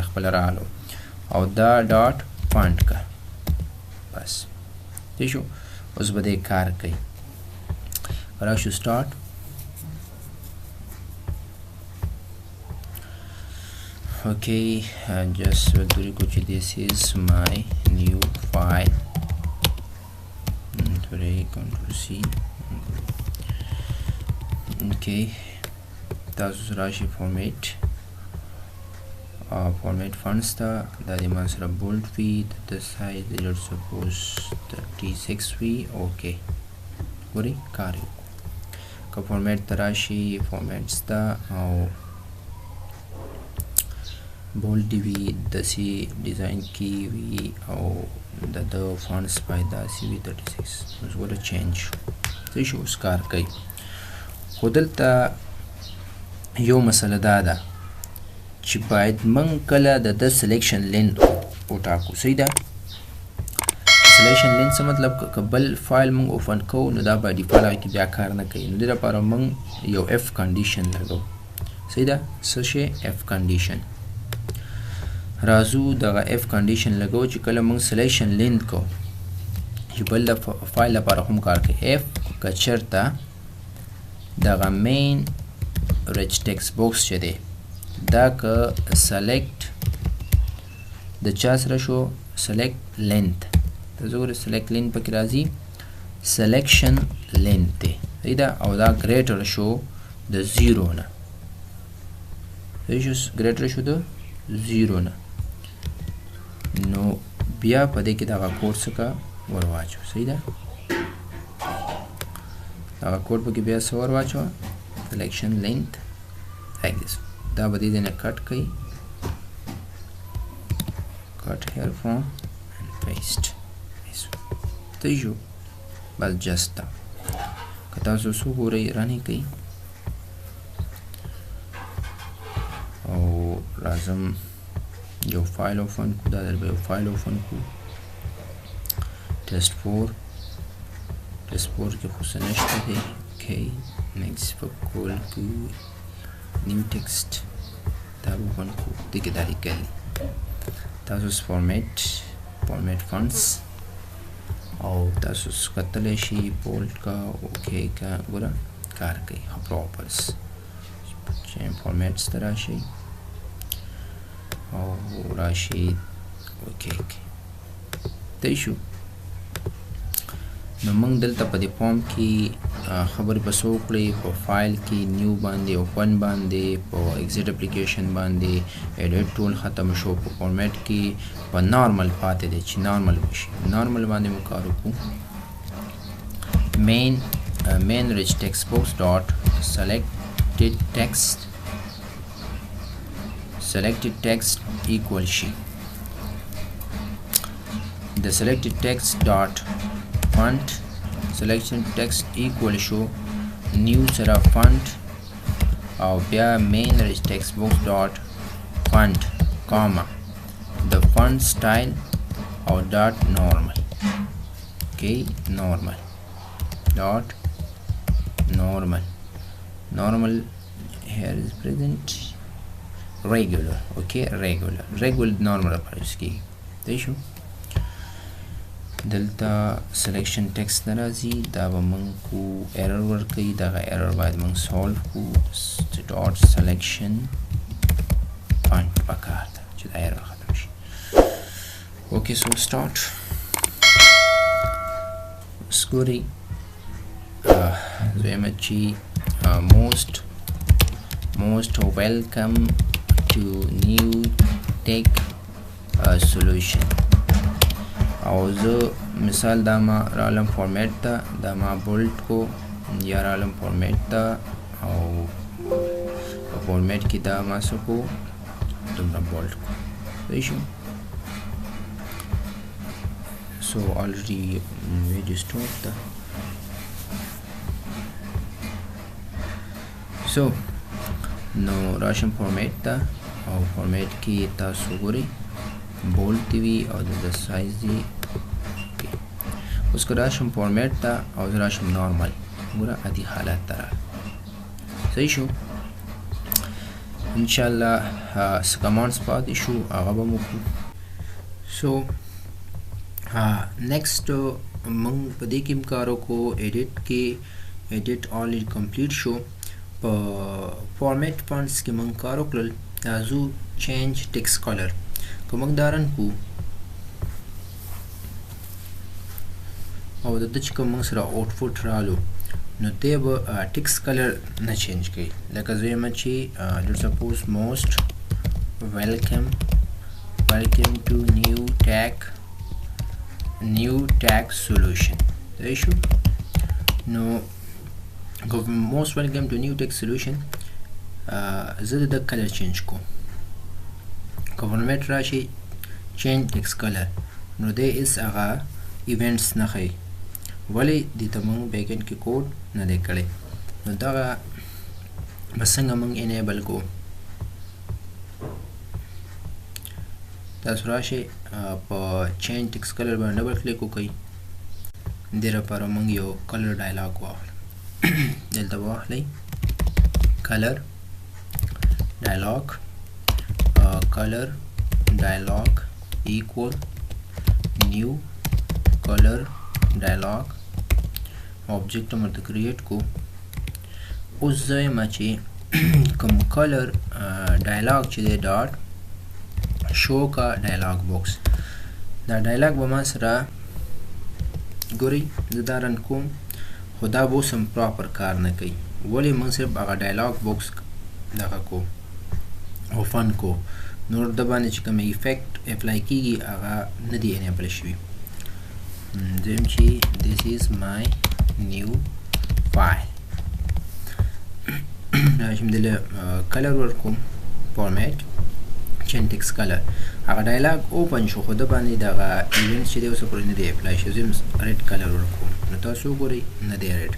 خپل رالو او دا dot font که، بس صحیح شو. اوس به دې کار کوي. راشو start. Okay, just will do چې this is my new file. Control C. Okay, تاسو راشي format، format fonts ته، دا د ما سره bold وي، د size let's suppose 36 وي. Okay, ګورئ کار یې وکړو. که format ته راشي formats ته او bold دی وي، داسې design کې وي او د ده fonts باید داسې وي 36. اوس ګوره change شو، صحیح شو، اوس کار کوي. خو دلته یو مسله دا ده چې باید موږ کله د ده selection length وټاکو، صحیح ده. selection length څه مطلب؟ که بل فایل موږ open کوو نو دا by default هغې کې بیا کار نه کوي. نو دې لپاره موږ یو if condition لګوو، صحیح ده. څه شی if condition؟ راځو دغه if condition لګوو چې کله موږ selection length کوو چې بل د فایل لپاره هم کار کوي. if که چېرته دغه main rich text box چې دی دا که select د چا سره شو، select length، تاسو ګورئ select length پکې راځي، selection length دی، صحیح ده، او دا greater شو د zero نه، صحیح شو، greater شو د zero نه، نو بیا په دې کې دغه کوډ څه ور واچو، صحیح ده. دغه کوډ پکې بیا څه ور واچوه، selection length like this. دا به دې نه cut کوي، cut here from and paste. صحیح شو، بس just دا که تاسو اوس وګورئ run یې کوي. او راځم یو فایل open کو، دا در به یو فایل open کو، test 4. test 4 کې خو څه نشته دی. Okay, next په کول کو new text، دا به open کو، دې کې دا لیکل دي. تاسو format، format fonts، او تاسو کتلی شئ bold کا، okay کا، ګوره کار کوي ښه proper. چې formats ته راشئ او راشي okay کې، صحیح شو. نو موږ دلته په دې form کې خبرې به څه وکړې، په فایل کې new باندې، open باندې، په exit application باندې، edit ټول ختم شو. په format کې په normal پاتې دی چې normal وشي، normal باندې مو کار وکړو. Main rich text box dot selected text، selected text equal شي د selected text dot font، selection text equal شو new سره font، او بیا main rich text box dot font comma the font style او dot normal. Okay, normal dot normal, normal here is present regular. Okay, regular, regular normal لپاره use کیږي، صحیح شو. دلته selection text نه راځي، دا به موږ کو error ورکوي، دغه error باید موږ solve کو. dot selection font پکار ده چې دا error ختم شي. Okay, so start. اوس ګورئ، زه وایم چې most welcome to new tech solution. او زه مثال دا ما رالم format ته، دا ما bold کو یا رالم format ته، او په format کې دا ما څه کو، دومره bold کو. صحیح شو. So already video stop ده. So نو راشم format ته، او format کې تاسو ګورئ bold دی وي او د سایز دی. اوس که راشم format ته او زه راشم normal، ګوره عادي حالت ته راغی. صحیح شو. انشاءالله څه commands پاتې شو هغه به مو کړو. So next موږ په دې کې هم کار وکړو، edit کې، edit already complete شو. په format fonts کې موږ کار وکړل. راځو change text color. که موږ دا run کړو او د ده چې کوم موږ سره output رالو، نو دی به text color نه change کوي. لکه زه وایم چې let's suppose most welcome to new tech solution. صحیح شو. نو most welcome to new tech solution، زه د ده color change کوم. که format راشي change text color، نو دی هېڅ هغه events نه ښیي، ولې دې ته موږ backend کې کوډ نه دی کړی. نو دغه به څنګه موږ enable کوو؟ تاسو راشئ په change text color باندې double click وکړئ. دې لپاره موږ یو color dialog واخلو. دلته به واخلئ color dialog، color dialog equal new color dialog object هم ورته create کو. اوس زه وایم چې کوم color dialog چې دی dot show کا dialog box، دا dialog به ما سره ګورئ زه دا run کوم، خو دا به اوس هم proper کار نه کوي. ولې؟ موږ صرف هغه dialog box دغه کو open کو، نور د باندې چې کوم effect apply کیږي هغه نه دی enable شوي. زه وایم چې this is my new file. راشم دله color ورکوم، format change text color. هغه dialog open شو، خو د باندې دغه event چې دی اوسه پورې نه دی apply شوی. زه red color ورکوم، نو تاسو وګورئ نه دی red.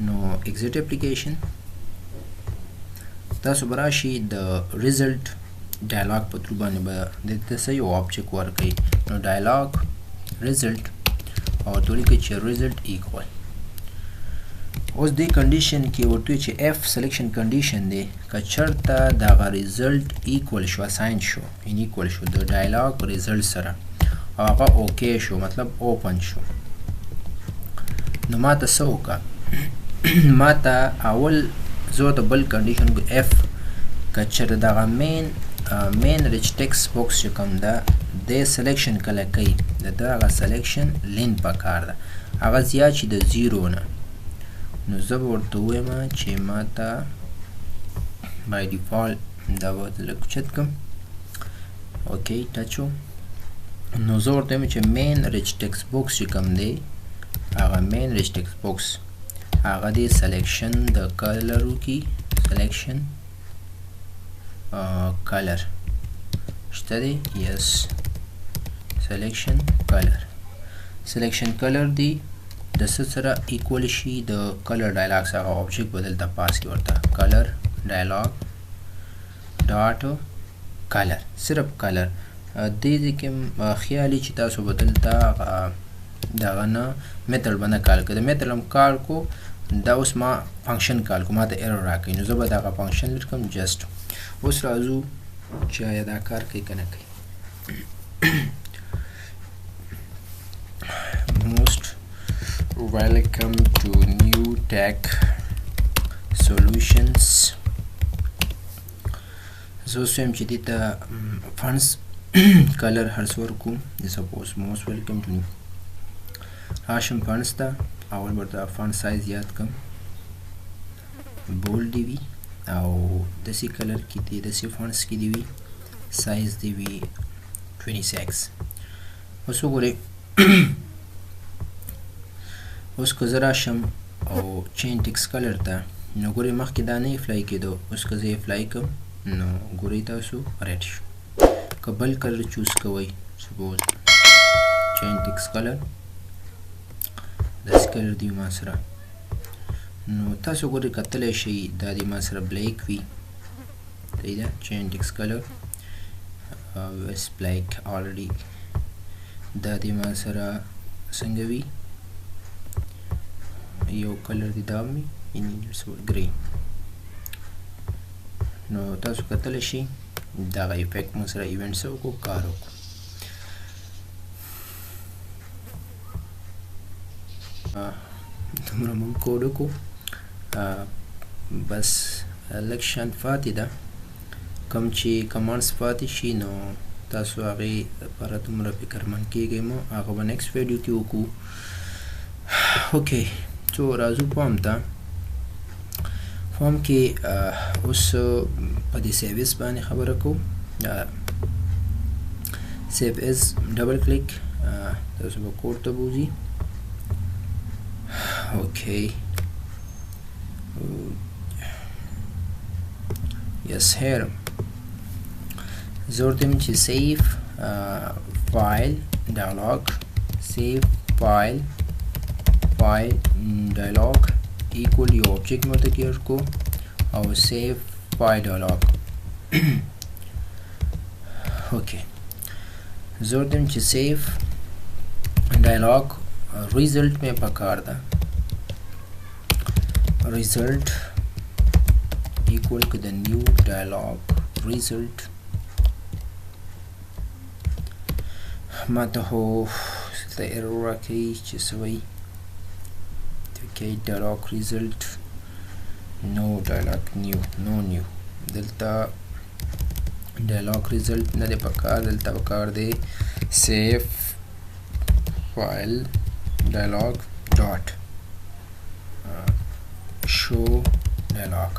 نو exit application. تاسو به راشي د result dialog په through باندې به دې ته څه یو object ورکوي. نو dialog result او ورته ولیکئ چې result equal. اوس دې condition کې ورته وایي چې if selection condition دی، که چېرته دغه result equal شو، assign شو، یعنی equal شو د dialog result سره، او هغه okay شو، مطلب open شو، نو ما ته څه وکړه؟ ما ته اول زه ورته بل condition کو if که چېرته دغه main rich text box چې کوم ده د selection کله کوي، د دغه selection length پکار ده، هغه زیات شي د zero نه، نو زه به ورته ووایم چې ما ته by default دا به ورته لږ اوچت کړم. okay touch. نو زه ورته وایم چې main rich text box چې کوم دی، هغه main rich text box هغه دی selection د color وکړي، selection color شته دی، yes selection color، selection color دی د څه سره equal شي، د color dialog سره object به دلته pass کړي ورته color dialog dot color، صرف color. دې ځای کې خیال چې تاسو به دلته دغه نه method به نه call کړئ. د method هم call کو، دا اوس ما function call کو، ما ته error راکوي، نو زه به دغه function لیکم just. اوس راځو چې آیا دا کار کوي که نه کوي. Most welcome to new tech solutions. زه اوس وایم چې دې ته fonts کلر هر څه ورکو. سپوز موست ویلکم ټو نیو. راشم فانټس ته، اول ورته فانټ سایز یاد کم، بولډ دی وي او داسې کلر کې دی، داسې فانټس کې دی وي، سایز دی وي 26. اوس وګورئ، اوس که زه راشم او چین ټیکس کلر ته، نو ګورئ مخکې دا نه افلای کېدو. اوس که زه افلای کړم نو ګورئ تاسو ریډ شو. که بل کلر چوز کوئ، سپوز چین ټیکس کلر داسې کلر دی ما سره، نو تاسو ګورئ کتلی شئ دا دی ما سره بلیک وي. صحیح ده، چین ټیکس کلر is بلیک آلریډي. دا دی ما سره څنګه وي، یو کلر دی دا وي، یعنی ګری. نو تاسو کتلی شئ دغه افیکټ مون سره ایونټ څه وکړو، کار وکړو. دومره مونږ کوډ وکړو، بس لږ شان پاتې ده. کوم چې کمانډز پاتې شي نو تاسو هغې لپاره دومره فکرمند کیږئ مو، هغه به نیکسټ ویډیو کې وکړو. اوکې، څو راځو فارم ته. فارم کې اوس په دې سیو اس باندې خبره کوو. سیو اس ډبل کلیک، تاسو به کوډ ته بوځي. اوکې، یس هیر زه ورته وایم چې سیف فایل ډایلاګ، سیف فایل فایل ډایلاګ ایکول یو آبجیکټ مې ورته کریټ کو او سیف فایل ډایلاګ. اوکې، زه ورته وایم چې سیف ډایلاګ ریزلټ مې پکار ده، result equal to the new dialog result. ما ته خو دلته ایرور راکوي چې څه وایي، okay dialog result no dialog new no new. دلته dialog result نه دی پکار، دلته پکار دی save file dialog dot show dialog،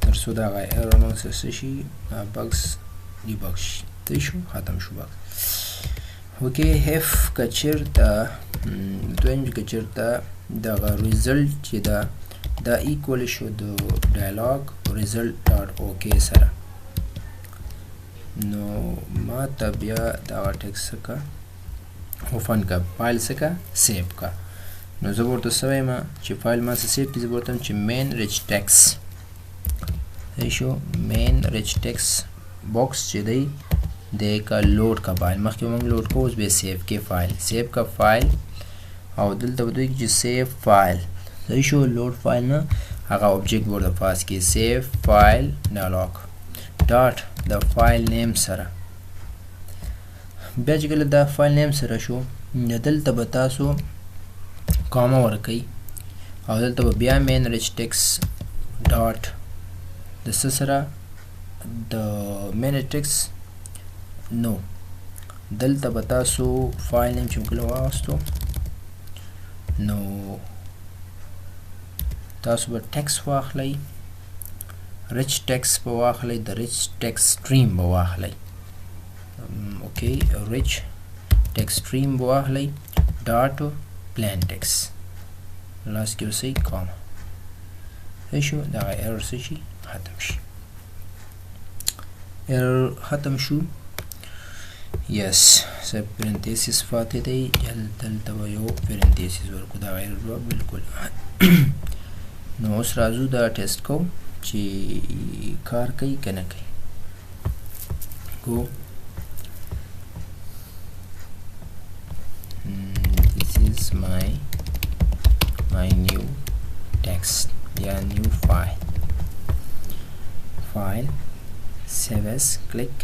تر څو دغه ایرور موږ سره څه شي، بګس ډیبګ شي. صحیح شو، ختم شو بګ. اوکې، هف که چېرته دویم که چېرته دغه ریزلټ چې ده دا ایکول شو د ډایلاګ ریزلټ ډاټ اوکې سره، نو ما ته بیا دغه ټیکس څه که اوپن که فایل څه که سیو که. نو زه به ورته څه وایم چې فایل ما څه سیو کړي، زه به ورته وایم چې مین ریچ ټیکس. صحیح شو، مین ریچ ټیکس باکس چې دی دی که لوډ کا فایل، مخکې موږ لوډ کوو، اوس بیا سیو کې فایل، سیو کا فایل، او دلته به دوی چې سیو فایل. صحیح شو، لوډ فایل نه هغه آبجیکټ ورته پاس کې سیو فایل ډایلاګ ډاټ د فایل نیم سره. بیا چې کله دا فایل نیم سره شو، نو دلته به تاسو کاما ورکئ او دلته به بیا مین ریچ ټیکس ډاټ د څه سره د مین ریچ ټیکس، نو دلته به تاسو فایل نیم چې کله واغستو نو تاسو به ټیکس واخلئ، ریچ ټیکس به واخلئ، د ریچ ټیکس سټریم به واخلئ. اوکې، ریچ ټیکس سټریم به واخلئ ډاټ پلان ټیکس، لاس کې اوسئ کاما. صحیح شو، دغه ایرور څه شي ختم شي، ایرور ختم شو. یس، څه پرنتیسس پاتې دی، دلته به یو پرنتیسس ورکړو، دغه ایرور به بالکل. نو اوس راځو دا ټیسټ کوو چې کار کوي که نه کوي. ګو this is my new text, yeah, new file, file save as, click.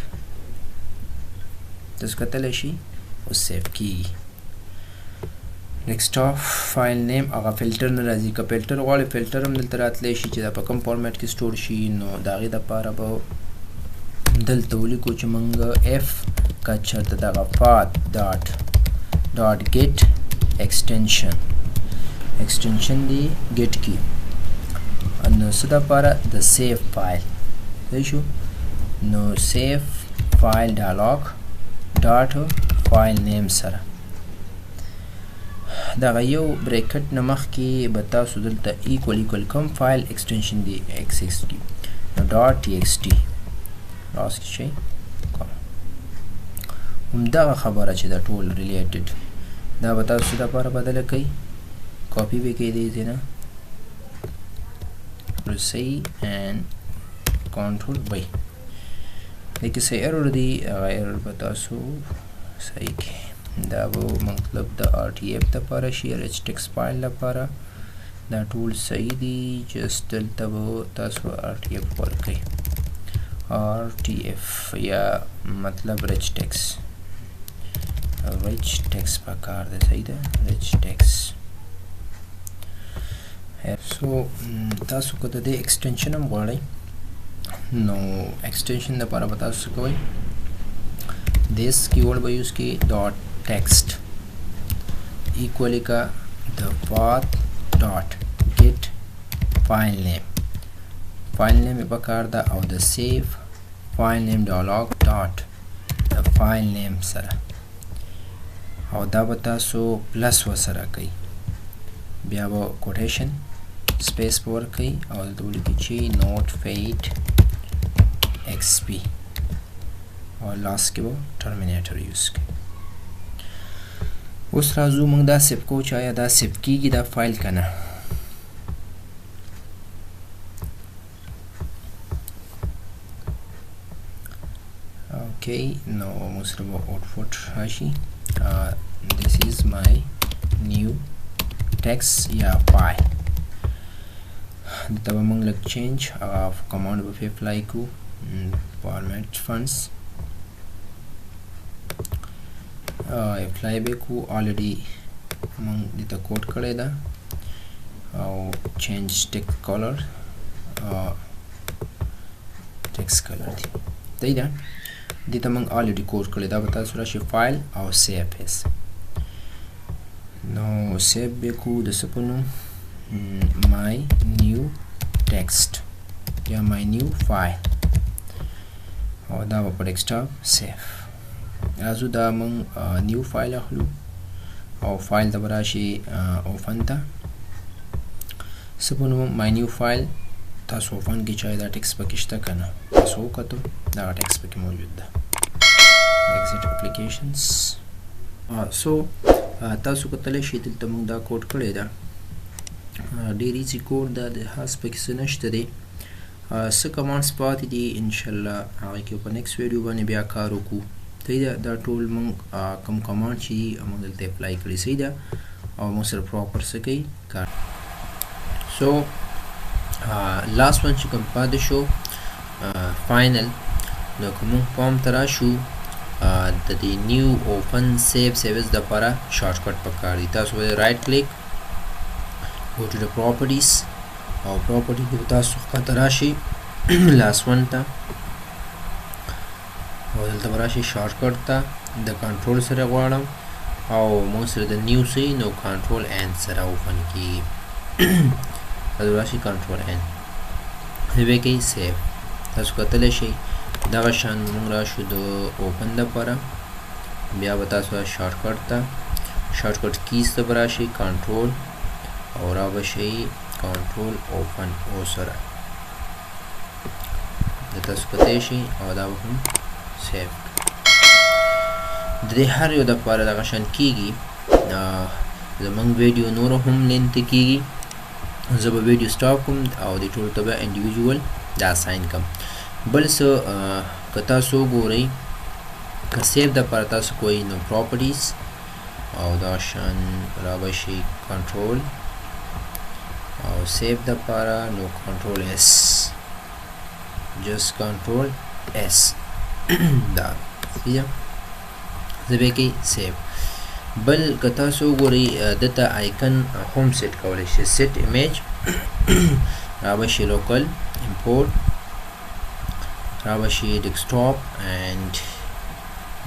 تاسو کتلی شئ اوس سیو کیږي. ډیسکټاپ فایل نیم هغه فلټر نه راځي، که فلټر غواړئ فلټر هم دلته راتلی شي چې دا په کوم فارمیټ کې سټور شي، نو د هغې دپاره به دلته ولیکو چې موږ if که چېرته دغه path dot dot get extension extension دی get کی، نو څه دپاره د save file، صحیح شو؟ نو save file dialog dot file name سره دغه یو bracket نه مخکې به تاسو دلته equal equal کوم file extension دی ایکس ایکس ټي، نو dot T X T لاس کې شي. همدغه خبره چې د ټول related دا به تاسو دپاره بدله کوي، کاپي به کوي دې ځای نه C and control V. دې کې څه error دی، هغه error به تاسو صحیح کړئ. دا به مطلب د آر ټي اف دپاره شي، rich text file لپاره. دا ټول صحیح دي، just دلته به تاسو آر ټي اف ورکړئ، آر ټي اف یا مطلب rich text، rich text پکار دی، صحیح ده، rich text. So تاسو که د دې extension هم غواړئ، نو extension دپاره به تاسو څه کوئ؟ This keyword به use کی، dot text equal کا the path dot get file name، file name پکار ده، او د save file name dialog dot the file name سره، او دا به تاسو plus ورسره کوئ، بیا به quotation space به ورکوئ او دلته ولیکئ چې notepad xp، او لاس کې به terminator use کوئ. اوس راځو موږ دا save کوو چې آیا دا save کیږي دا فایل که نه. Okay، نو موږ سره به output راشي، this is my new text یا file. دلته به موږ لږ change هغه command به پې apply کوو، format fonts apply به کوو. Already موږ دې ته کوډ کړی ده، او change text color، text color دی، صحیح ده. دې ته موږ already code کړی دا، به تاسو راشي file او save as. نو save به کوو د څه په نوم؟ My new text یا my new file، او دا به په desktop save. راځو دا موږ new file اخلو، او فایل ته به راشي open ته، څه په نوم؟ My new file. تاسو open کې چې دا text پکې شته که نه، تاسو وکتو، دغه text پکې موجود ده. Exit applications. So تاسو کتلی شئ دلته موږ دا کوډ کړی ده، ډېر easy code ده، د خاص پکې څه نشته دی. څه commands پاتې دي، انشاءالله هغه کې په next video باندې بیا کار وکړو، صحیح ده. دا ټول موږ کوم command چې دي موږ دلته apply کړي، صحیح ده، او موږ سره proper څه کوي کار. So last one چې کوم پاتې شو final، نو که موږ form ته راشو، د دې new open save save as دپاره shortcut پکار دی. تاسو به right click، go to the properties، او property کې به تاسو ښکته راشئ last one ته، او دلته به راشئ shortcut ته، د کنټرول سره غواړم، او موږ سره د new سي، نو control N سره open کیږي. تاسو راشئ control N، به کوي save. تاسو کتلی شئ دغه شان موږ راشو د open دپاره، بیا به تاسو shortcut ته، shortcut keys ته به راشئ، کنټرول او را به شئ control open او سره د تاسو کتلی شئ، او دا به هم save. د دې هر یو دپاره دغه شان کیږي. زموږ ویډیو نور هم length کیږي، زه به ویډیو stop کوم او د ټولو ته به individual دا assign کوم. بل څه که تاسو وګورئ، که save دپاره تاسو کوئ، نو properties او دا شان را به شي کنټرول، او save دپاره نو control S، just control S دا، صحیح ده. زه به کوي save. بل که تاسو وګورئ دته icon هم سیټ کولی شئ، set image را به شي local import را به شي ډیسکټاپ اینډ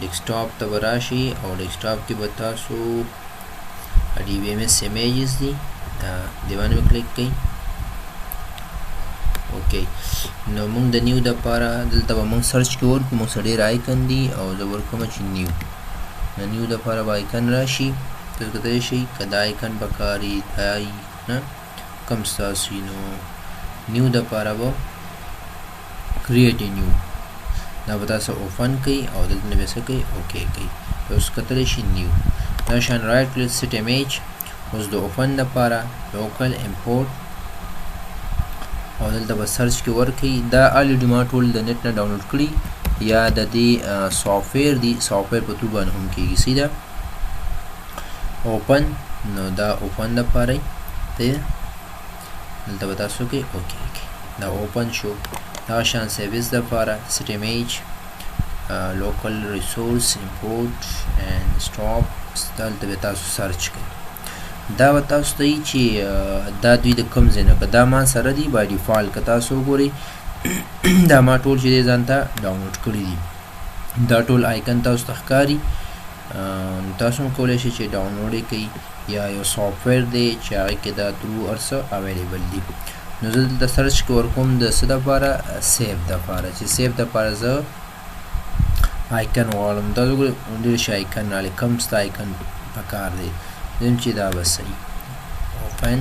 ډیسکټاپ ته به راشي او ډیسکټاپ کې به تاسو DBMS images دي، دې باندې به کلیک کړئ. okay نو موږ د new دپاره دلته به موږ search کې ورکړو، موږ سره ډېر icon دي او زه ورکوم چې new. نو new دپاره به icon راشي، تاسو کتلی شئ که دا icon پکار وي، دا نه کوم ستاسو وي. نو new دپاره به create new، دا به تاسو open کړئ او دلته نه به څه کوئ، okay کوئ. اوس کتلی شئ new. دا شان right click set image، اوس د open دپاره local import او دلته به search کې ورکړئ. دا already ما ټول د نت نه download کړي یا د دې software دي، software په through باندې هم کېږي. صحیح ده، open. نو دا open دپاره دی، دلته به تاسو کې okay کړئ، دا open شو. دا شان save as دپاره set image، local resource import and stop، دلته به تاسو search کړئ. دا به تاسو ته وایي چې دا دوی د کوم ځای نه، که دا ما سره دي by default، که تاسو وګورئ دا ما ټول چې دی ځان ته download کړي دي، دا ټول icon تاسو ته ښکاري. نو تاسو هم کولی شئ چې download یې کړئ یا یو software دی چې هغې کې دا through هر څه available دي. نو زه دلته search کې ورکوم د څه دپاره، save دپاره، چې save دپاره زه icon غواړم. تاسو وګورئ ډېر شي icon راغلی، کوم ستا icon پکار دی، زم چې دا به صحیح open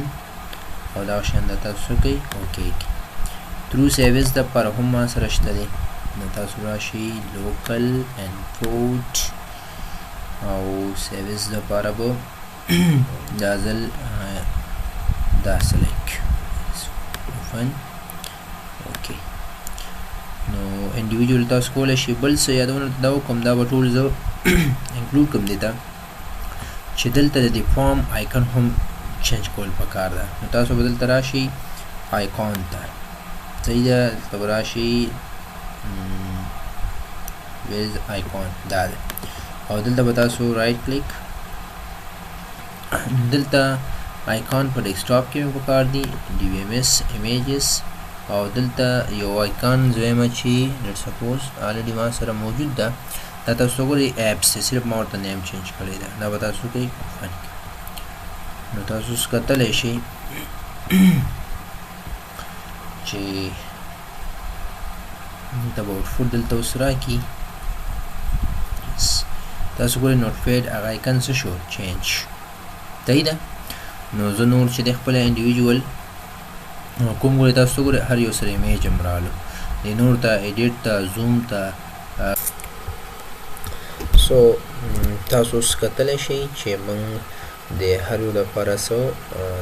او دا شان دا تاسو کوئ okay کړئ. through save as دپاره هم ما سره شته دی. نو تاسو راشئ local import او save as دپاره به دا ځل دا select open okay. نو individual تاسو کولی شئ. بل څه یادونه دا وکړم، دا به ټول زه include کړم دې ته چې دلته د دې form icon هم change کول پکار ده. نو تاسو به دلته راشئ icon ته، صحیح ده، دلته به راشئ with icon دا ده او دلته به تاسو right click، دلته icon په desktop کې مې پکار دي DBMS images او دلته یو icon زه وایم چې let suppose already ما سره موجود ده، دا تاسو وګورئ apps دی، صرف ما ورته name change کړی ده، دا به تاسو کوئ open. نو تاسو اوس کتلی شئ چې دلته به output دلته اوس راکړي. تاسو ګورئ Notepad هغه icon څه شو، change، صحیح ده. نو زه نور چې د خپل individual کوم ګورئ تاسو ګورئ هر یو سره image هم رالو، د نور ته edit ته زوم ته. so تاسو اوس کتلی شئ چې موږ د هر یو لپاره څه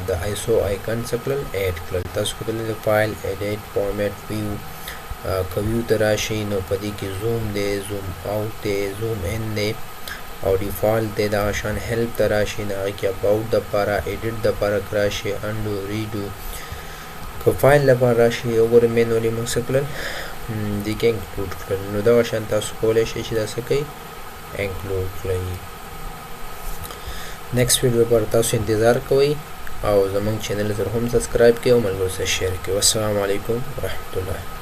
د ISO icon څه کړل، add کړل. تاسو کتلی د file edit format view، که view ته راشئ نو په دې کې زوم دی، zoom out دی، zoom in دی او default دی. دغه شان help ته راشئ نو هغې کې about دپاره edit دپاره که راشئ undo redo، که فایل لپاره راشئ وګورئ manually موږ څه کړل دې کې include کړل. نو دغه شان تاسو کولی شئ چې دا څه کوئ، include کړئ. next video لپاره تاسو انتظار کوئ او زموږ channel سره هم subscribe کړئ او ملګرو سره share کړئ. والسلام علیکم ورحمت الله.